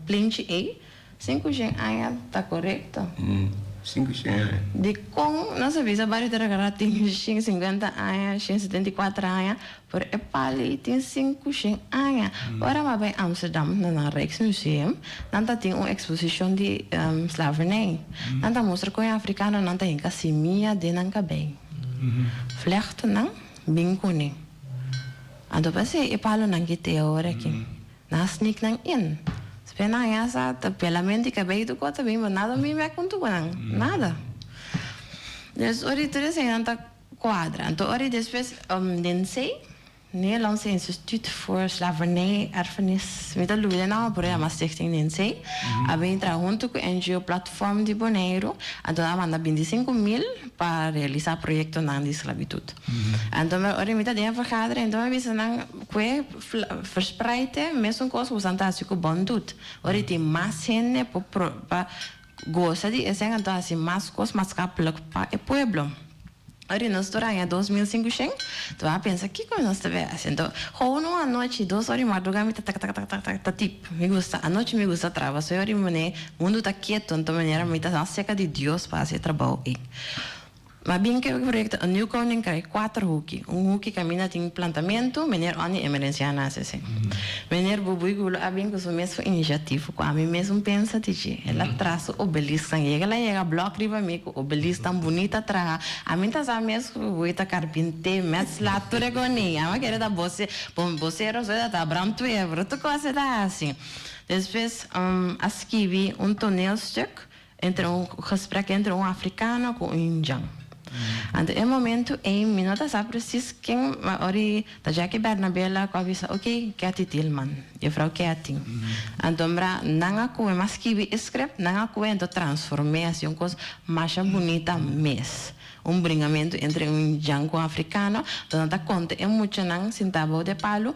plenchi ei, sinku shen aña ta korekto. Sinku shen aña. Dikon nos a bisa Bario Tera Kara tin shen sinkuenta aña, shen setenta i kuater aña, pero e palu ei tin sinku shen aña. Ora mi a bai Amsterdam na nan Rijksmuseum, nan ta tin un eksposishon di slavernij. Nan ta mustra kon e afrikanonan ta hinka simia den nan kabei. Vlechtennan bin kuné. Anto p'esei e palonan ki te awor aki, nan a sneak nan in. Despues nan haña sa ta pelament di kabei tur kos ta bin, pero nada bin bek huntu ku nan, nada. Dus ora di tur eseinan ta kuadra. Anto ora di despues den sei. Nederlandse Instituut voor Slavernij Erfenis, mi ta lubida e nòmber pero e yama Stichting Ninsee, a bini traha huntu ku NGO Platform di Boneiru, anto nan a manda bintisinku mil pa realisá proyektonan di sklabitut. Anto mi ora mi ta den e vergadering anto mi a bisa nan ku e verspreid e mesun kos ku boso ta hasi ku Bondut, ora i tin mas hende por pa gosa di esei anto hasi mas kos maatschappelijk pa e pueblo. Ora nos tur aña 2005 shen, tu a pensa kiko nos ta bay hasi. Anto gewoon un anochi dos ora y marduga mi ta tak tak tak tak tak ta tip. Mi gusta anochi mi gusta traha pasobra ora mane mundu ta keto anto manera mi ta mas serka di Dios pa hasi e trabou ey. Ma bin ke proyecto a Nieuw Koninkrijk kuater hoeki. Un hoeki kaminda tin plantamentu, meneer Onnie Emerenciana hasi esei. Meneer Bubuy Gulo a bin ku su mes inisiativo ku ami mes un pensa di dje. El a traha su obeliskan. Yega el a yega blòk riba mi ku obelis tan bunita traha. Ami ta sa mes ku Bubuy ta karpinté, metsla, tur e koni. Ami a kere ta bose, bosero so e ta brandweer, pero tur kos e ta hasi. Despues a skibi un toneelstuk Entre un gesprek entre un africano cu un indjan. Anto e momento ey mi no ta sa precies ken, ma ora ta Jackie Bernabela cu a bisa ok, Kathy Tielman, juffrouw Kathy. Anto mra nan a cume, m'a skibi e script, nan a cume anto transform'e haci un cos masha bunita mes. Un bringamento entre un indjan cu un africano, anto nan ta conta e muchanan sinta bou de palu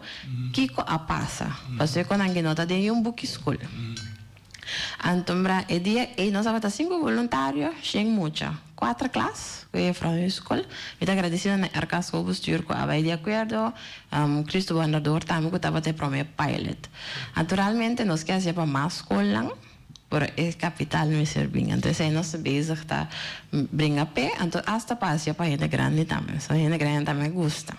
kico a pasa, pasobra cu nan ke no ta den un buki school. Antombra e dia ei nos tabata sinku boluntario, shen mucha, kuater klas ku e juffrouw di skol. Mi ta agradesido na RK Schoolbestuur ku a bai di akuerdo, Cristo Wandador tambe ku tabata e prome pilot. Naturalmente nos ke hasié pa mas skolnan, pero e kapital mester bin. Anto esei nos ta bezig ta bringa p'e, anto asta pa hasié pa hende grandi tambe, pasobra hende grandi tambe gusta.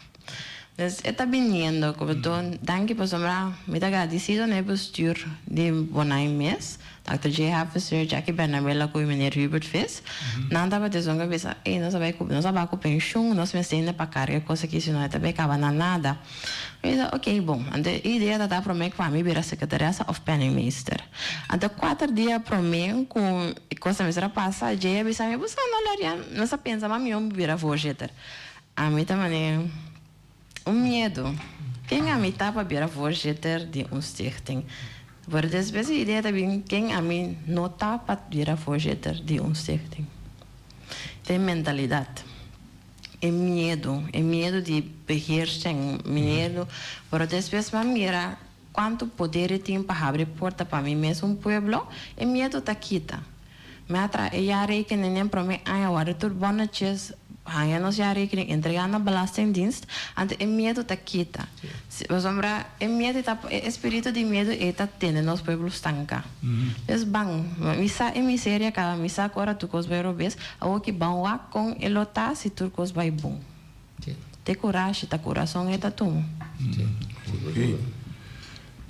Dus e ta biniendo ku beton. Danki pasobra mi ta gradisido na e bestuur di Bonai mes, Dòkter Jay Haviser, Jackie Bernabela ku meneer Hubert Vis. Nan tabata esun ku a bisa, ey nos a bai ku nos a bai ku penshun, nos mester hende pa karga e kos aki sino e ta bai kaba na nada. Mi bisa ok bon. Anto e idea ta ta promé ku ami bira sekretaresa òf penningmeester. Anto kuater dia promé ku e kos a mester a pasa, Jay a bisa mi, bo sa no Lorian, nos a pensa mas mihó bira voorzitter. Ami ta manera un miedu. Ken ami ta pa bira voorzitter di un stichting? Pero despues e idea ta bin ken ami no ta pa bira voorzitter di un stichting. Ta e mentalidad, e miedu, e miedu di beheersing, miedu. Pero despues mi a mira cuanto poder e tin pa habri porta pa mi mes un pueblo, e miedu ta kita. Mi a traha e jaarrekening den prome aña warda tur bonnetjes, haña nos jaarrekening, entrega na belastingdienst, anto e miedu ta kita. Pasobra e miedu ta, e espiritu di miedu ei ta tene nos pueblo stanka. Dus ban, mi sa e miseria kaba, mi sa ku ora tur kos bai robes, awoki ban wak kon e lo ta si tur kos bai bon. Te kurashi, ta kurason e ta tuma. Ok.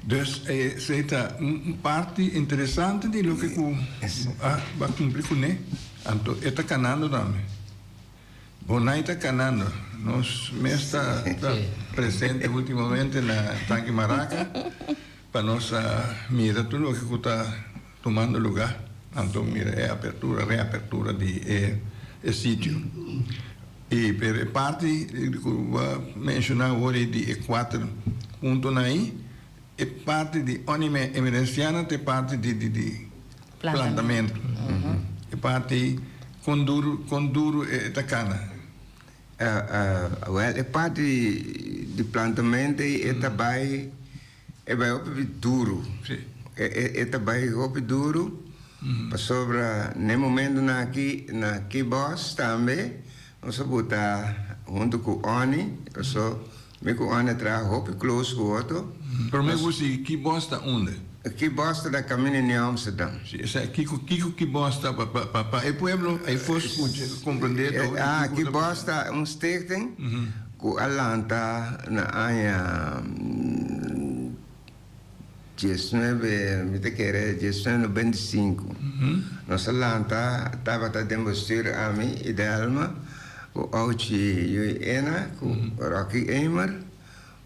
Dus esei ta un parti interesante di loke ku a ba kumpli kuné. Anto e ta kanando tambe. Bonai ta kanando. Nos mes ta presente ultimamente na Tanki Maraka pa nos a mira tur loke ku ta tumando lugá. Anto mira e apertura, reapertura di e sitio. I pero e parti ku bo a menshoná awor ei di e kuater puntonan ei, e parti di Onime Emerenciana ta e parti di di di plantamentu. E parti ei kon duru kon duru e ta kana? Wèl e parti di plantamentu ei e ta bai. E bai hopi duru. E ta bai hopi duru pasobra n'e momentonan aki na Kibos tambe nos a buta hunto ku Onnie, paso mi ku Onnie a traha hopi close ku otro. Prome ku sigui, Kibos ta unda? Kibos ta na Camino New Amsterdam. Si, esei, kiko kiko Kibos ta pa pa pa e pueblo ei for skucha, komprende todo Ah, Kibos ta un stichting ku a lanta na aña diesnuebe, mi ta kere 1995. Nos a lanta, tabata den bestuur ami i Delma, ku Auchi Yui Ena, ku Rocky Emer,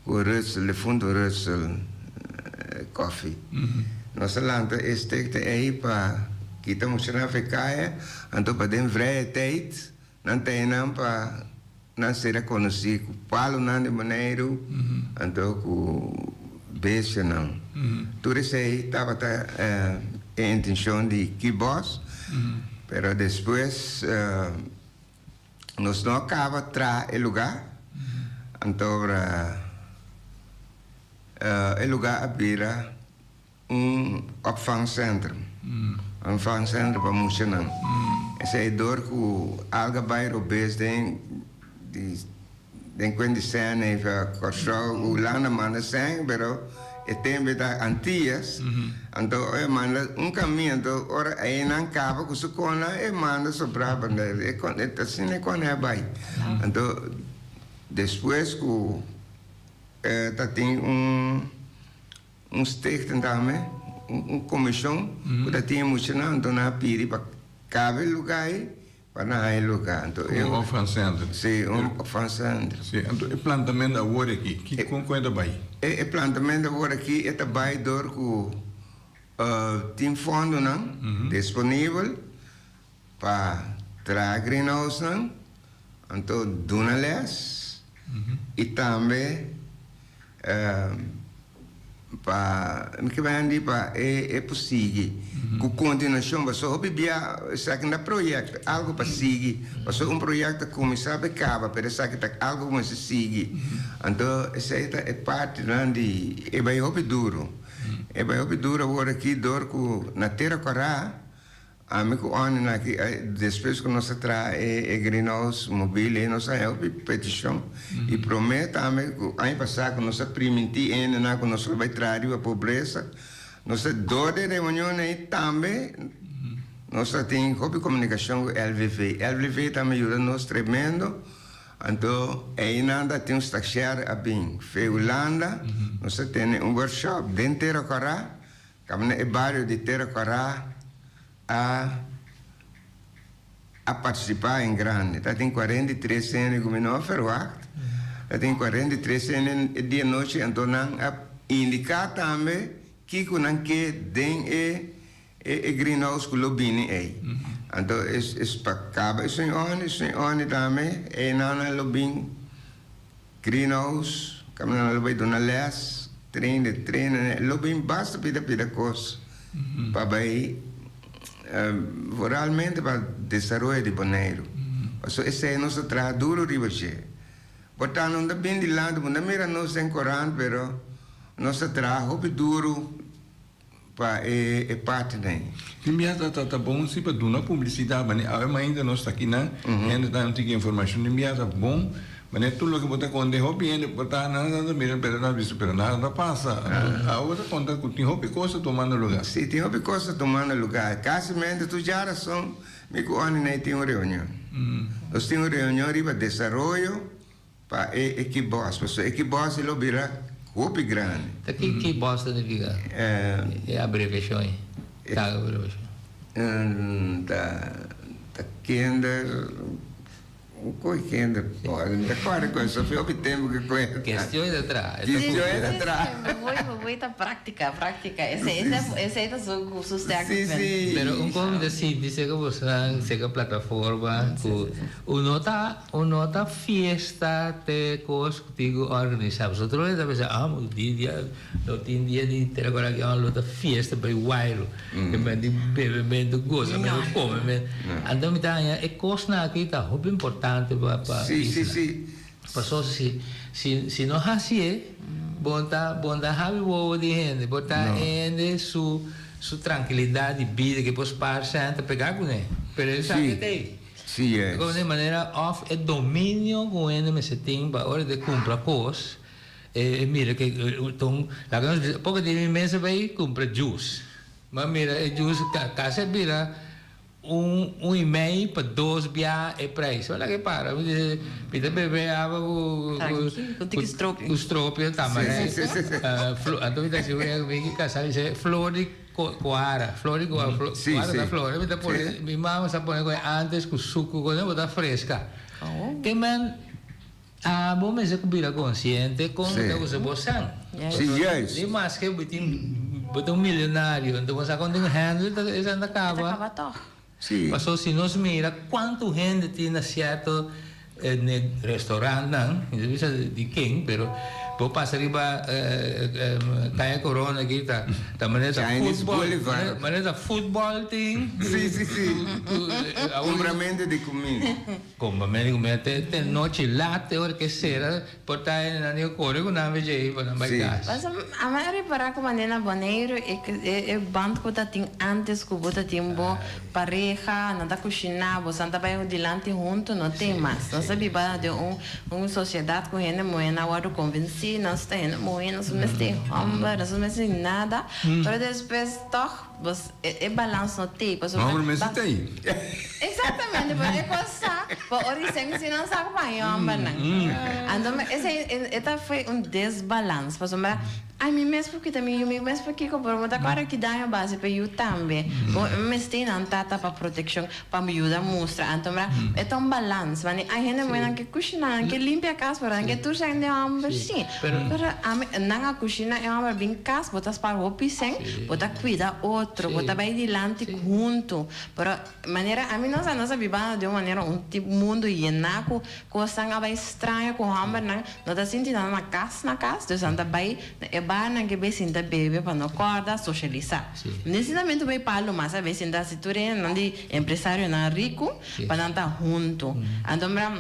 ku Rutsel, defunto Rutsel Coffie. Nos a lanta e stichting ei pa kita muchanan for e kaya, anto pa den vrije tijd nan ta einan pa nan sera konosí ku palunan di Boneiru, anto ku bestianan. Tur esei tabata e intenshon di Kibos, pero despues nos no a kaba traha e lugá, anto e lugá a bira un opvangcentrum, un opvangcentrum pa muchanan. Esei dor ku alga bai robes den di den kuen di sèn ei pa Kòrsou, Hulanda manda sèn, pero e tempu ta Antillas, anto e manda un kaminda, anto ora einan kaba ku su kona e manda sobrá pa asina e kona a bai. Anto despues ku ta tin un. Un stichting tambe, un komishon ku ta tin e muchanan, anto nan a pidi pa kabe e lugá ei, pa nan haña e lugá. Anto e. Un opvangcentrum. Si, un opvangcentrum. Si, anto e plantamento awor aki, ki kon kon e ta bai? E plantamento awor aki e ta bai dor ku tin fondonan disponibel pa traha greenhousenan, anto duna lès i tambe Pa mi ke bai di pa e por sigui ku kontinuashon pasobra hopi bia esaki no ta proyekto algu pa sigui pasobra un proyekto ta kuminsá pa e kaba pero esaki ta algu ku mester sigui anto esei ta e partinan di e bai hopi duru e bai hopi duru awor aki dor ku na Tera Kòrá. Ami ku Onnie na aki, despues ku nos a traha e greenhouse mobil ei, nos a haña hopi petishon. I promé tambe ku aña pasá ku nos a primintí hendenan ku nos lo bai traha riba pobresa, nos a dor di e reunion ei tambe nos a tin hopi komunikashon ku LVV. LVV tambe yuda nos tremendo. Anto einan ta tin un stagiair a bin fe Hulanda, nos a tene un workshop den Tera Kòrá. Kaminda e bario di Tera Kòrá a a partisipá en grande. Ta tin 43 hende ku mi no a ferwagt. Ta tin 43 hende e dia nochi anto nan a indiká tambe kiko nan ke den e e greenhouse ku lo bini ei. Anto es es pa kaba e sueño òni, e sueño òni tambe einan nan lo bin. Greenhouse, kaminda nan lo bai duna lès, train de trainer, lo bin basta pida pida kos pa bai vooralmente pa desaroyo di Boneiru. Pasobra esei nos ta traha duru riba dje. Por ta no ta bin dilanti, bo no ta mira nos den korant, pero nos ta traha hopi duru. Pa e e partinan. Tin biaha ta ta ta bon si pa duna publisidat, manera awe mainta nos ta akinan, hende ta tin ki informashon, tin biaha ta bon, manera tur loke bo ta konta e hopi hende por ta nan ta mira pero nan bisa pero nada ta pasa, anto awe bo ta konta ku tin hopi kos ta tumando luga. Si, tin hopi kos ta tumando luga. Kasimente tur djarason mi ku Onnie Ney tin un reunion. Nos tin un reunion riba desaroyo Pa e e kibos, pasobra e kibos e lo bira hopi grandi. Ta ki kibos ta nifica? E abreviacion ei. Ta abreviacion. Ta ta kinder, un koe kinder por, mi ta kòrda ku esaki hopi tempu ku koe. Kestion e ta traha. Kestion e ta traha. Bo bo ta practica, practica. Esei esei ta su su sterke punt. Si si. Pero un kon mi ta sinti seka bosonan, seka plataforma ku uno ta. Un no ta fiesta te kos ku tin ku organisá. Pasobra otro hende ta pensa, ah, di dia lo tin dia di Tera Kòrá aki, lo ta fiesta bai wairu. E men di bebementu, gozamentu, komementu. Anto mi ta haña e kosnan aki ta hopi importante pa pa isla. Pasobra si si no hasié. Bo ta bo ta habi wowo di hende, bo ta hende su su trankilidat di bida ke por spaar sèn ta pegá kuné. Pero e sa ke t'ei. Sí, yes. Komo di manera òf e dominio ku hende mester tin pa ora di kumpra kos e mira ke ta un laga nos bisa poko di mi mes a bai kumpra juice. Mi a mira e juice kasi a bira Un un y mei pa dos bia e prijs. Wala ke para. Mi dice, mi ta bebe awa cu Tranquilo, cu tiki stropi. Cu stropi tamarijn. Sí, sí, sí. Anto mi ta haci wega cu mi ki casa, mi dice, flor di cuara, flor di cuara, Sí, cuara sí. ta flor. Mi ta pone, mi mama sa pone cu antes cu sucu, cu bo ta fresca. Oh. Ke men, abo mester cu bira consciente con bo ta usa bo san. Sí, juist. Ni maske bo tin, bo ta un millonario, anto bo sa con tin un handle ta esnan ta caba. Ta caba toch. Sí. Paso si nos mira cuanto hende tin na cierto restaurantnan, mi ta bisa di ken, pero bo pasa riba Caya Corona aki ta ta manera ta Chinese futbol, Boulevard. manera ta futbol tin. Sí, sí, sí. Cumpramento di cuminda. Komba mene ku mene te te nochi lat te ora ke sera por ta e nan dico kore ku nan vejei pa nan bai kas. Paso a mi a ripara ku manera na Boneiru e e band ku ta tin antes ku bo ta tin bo pareha nan ta kushiná bosan ta bai dilanti huntu no tin mas. Nos ta biba den un un sosiedat ku hende muhé nan a wòrdu konvensí nos ta hende muhé nos no mester hòmber nos no mester nada pero despues tòg Bos e balans no tei pasobra. Homber mester tei. Exactamente pero e cos sa pa ora y seng si nan sa cu paña hombernan. Anto esey e ta fue un desbalans pasobra ay mi mes por kita mi yu mi mes por kico pero bo ta acorda ki daño base pa e yu tambe. Bo mester nan tata pa proteccion pa yuda mustra anto mira e ta un balans mane ay hende muhernan ke cushina nan ke limpia cas pero nan ke tur seng den homber si pero ami nan a cushina e homber bin cas bo ta spar hopi seng bo ta cuida otro bo ta bay dilanti hunto pero manera ami nos a nos a biba den un manera un tipo mundo yena cu cosnan a bay straño cu hombernan no ta sinti nan na cas na cas dus nan ta bay Na e barnan ke bay sinta bebe pa no corda socialisa. Nesesamente bay palo mas a bay sinta si tur e nan di empresarionan rico pa nan ta hunto. Anto mira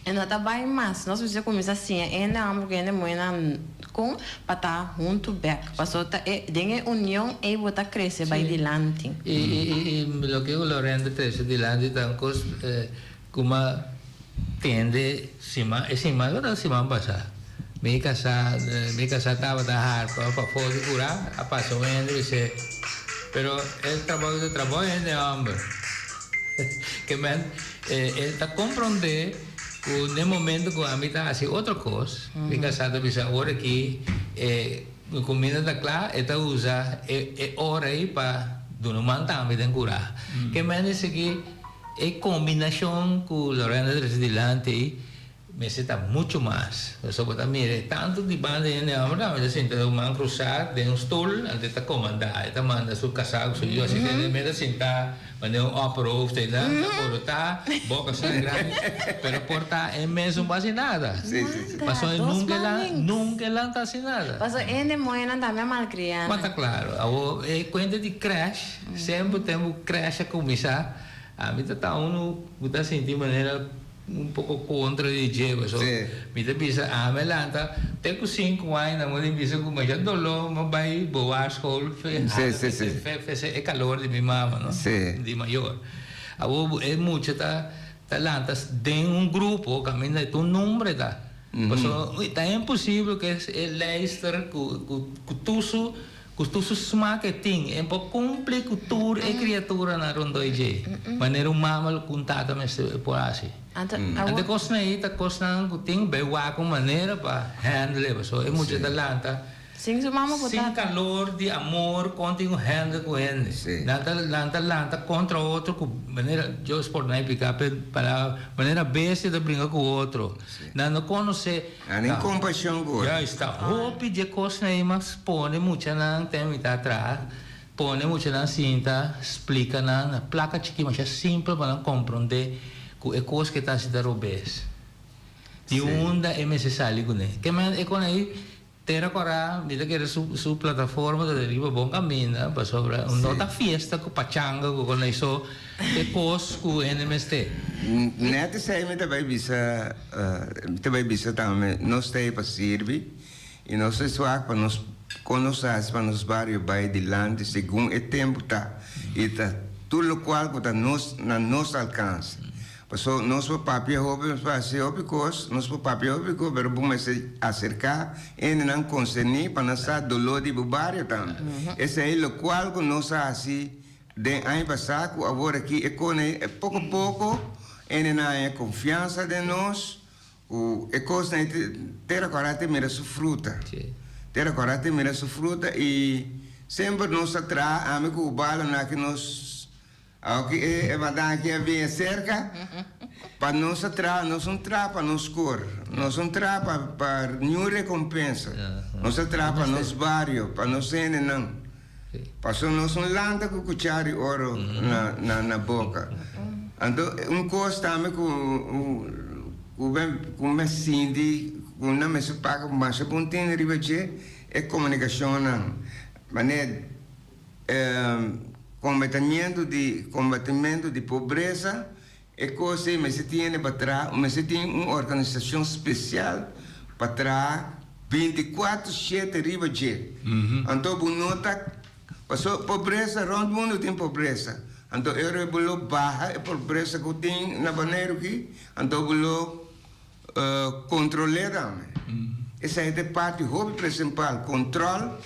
e no ta bay mas. Nos mester cuminsa siña e hende homber cu e hende muhernan con pa ta hunto bek. Pasobra ta e den e union ey bo ta crece bay dilanti. Y loke cu Lorena ta trece dilanti ta un cos Kuma tende siman e siman lo ta siman pasá mi kasá mi kasá tabata harpa pafó di kurá a pasa un hende bis'é pero e trabou ta trabou e hende hòmber ke men e ta komprondé ku den momento ku ami ta hasi otro kos mi kasá ta bisa ora aki e kuminda ta kla e ta usa e ora ei pa duna un man tambe den kurá ke men esaki. E combinacion cu Lorena trece dilanti ei mester ta mucho mas. Pasobra bo ta mira e tanto di banda hende homber tambe ta sinta cu man cruza den un stoel anto e ta comanda. E ta manda su casa cu su yu asi den mester sinta manera un opperhoofd einan ta borota boca asina grandi pero por ta e mes no por haci nada. Pasobra e nunca e lan nunca e lan ta haci nada. Pasobra e hende muhernan tambe a malcria nan. Ma ta claro. Awor e cuenta di crash. Semper tempu crash a cuminsa, ami ta ta unu cu ta sinti manera un poco contra di dje, pasobra mi ta bisa ami a lanta te cu cinco aña nan bo bisa cu masha dolor mi a bay bewaarskool fe e calor di mi mama no, di mayor. Awor e mucha ta lanta den un grupo caminda e ta un nombre ta, pasobra ta imposible cu e lijster cu tur su. Ku tur su smak e tin, e por kumpli ku tur e kriaturanan rondó e dje, manera un mama lo ku un tata mester por hasi. Anto e kosnan ei ta kosnan ku tin bai wak un manera pa handle, pasobra e mucha ta lanta Sin su mama ku sin tata. kalor di amor kon tin ku handle ku hende. Nan ta nan ta lanta kontra otro ku manera, Dios pordona mi pika, pero palabra, manera bestia ta bringa ku otro. Nan no konosé. Nan tin kompashon ku otro. Juist, ta hopi dje kosnan ei mas pone muchanan ten mitá atras, pone muchanan sinta, splika nan na plaka chikí masha simpel pa nan komprondé ku e kos ke ta hasi ta robes. Di unda e mester sali kuné. Ke men e kon ei Tera Kòrá mi ta kere su su plataforma ta riba bon kaminda pasobra no ta fiesta ku pachanga ku kon ei so e kos ku hende mester. Nèt esei mi ta bai bisa, mi ta bai bisa tambe, nos ta ei pa sirbi. I nos ta swak pa nos kon nos hasi pa nos bario bai dilanti segun e tempu ta i ta tur lokual ku ta nos na nos alkanse. Paso nos por papia hopi, nos por hasi hopi kos, nos por papia hopi kos, pero bo mester aserká hendenan konserní pa nan sa doló di bo bario tambe. Esei lokual ku nos a hasi den aña pasá ku awor aki e kone poko poko hendenan a haña konfiansa den nos ku e kosnan ei tera ku a ta mira su fruta. Tera ku a ta mira su fruta i semper nos a traha ami ku Ubaldo na ki nos Aunke e madan aki a bini cerca, pa nos a traha, nos no traha pa nos cor, nos no traha pa pa niun recompensa, nos a traha pa nos bario, pa nos hendenan. Pasobra nos no lanta cu cuchara di oro na na na boca. Anto un cos tambe cu cu cu mi a sinti cu nan mester paga masha bon tene riba dje, e comunicacionnan. Manera. Kombatimiento di kombatimento di pobresa, e kos ei mester tin hende pa traha, mester tin un organisashon spesial pa traha bintikuater shete riba dje. Anto bo no ta, pasobra pobresa rònt mundu tin pobresa, anto e ora bo lo baha e pobresa ku tin na Boneiru aki, anto bo lo Kontrol'é tambe. Esei ta e parti hopi principal, kontrol,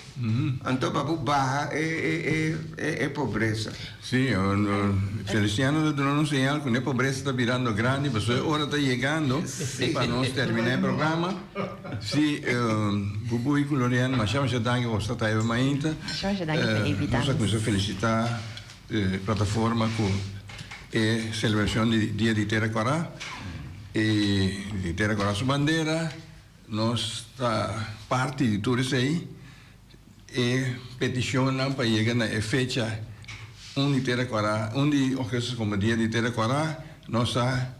anto pa bo baha e pobresa. Sí, Feliciano ta duna nos señal ku e pobresa ta birando grandi, pasobra e ora ta yegando pa nos terminá e programa. Sí, Bubu i ku Lorian, masha masha danki pa bo ta ta mainta. Masha masha danki pa invitá nos. Nos a kuminsá felisitá E plataforma ku e selebrashon di Dia di Tera Kòrá i di Tera Kòrá su bandera, nos ta parti di tur esei. E petishonnan pa yega na e fecha un di Tera Kòrá, un di ougùstus komo Dia di Tera Kòrá, nos sa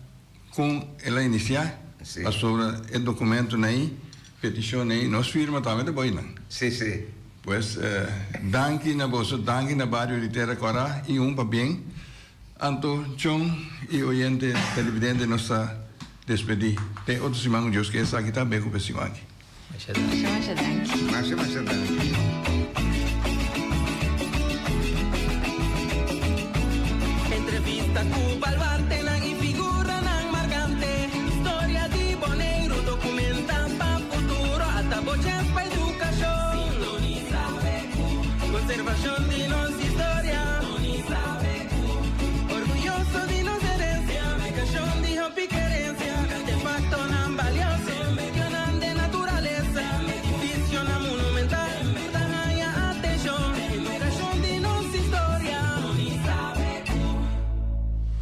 kon el a inisiá pasobra e dokumentonan ei, petishonnan ei, nos firma tambe ta boinan. Pues, danki na boso, danki na bario di Tera Kòrá i un pabien. Anto, Chon i oyente televidente nos ta despedí. Te otro siman ku Dios ke esaki ta be ku besigon aki. Masha danki. Masha masha danki. Masha masha danki. Entrevista ku balba.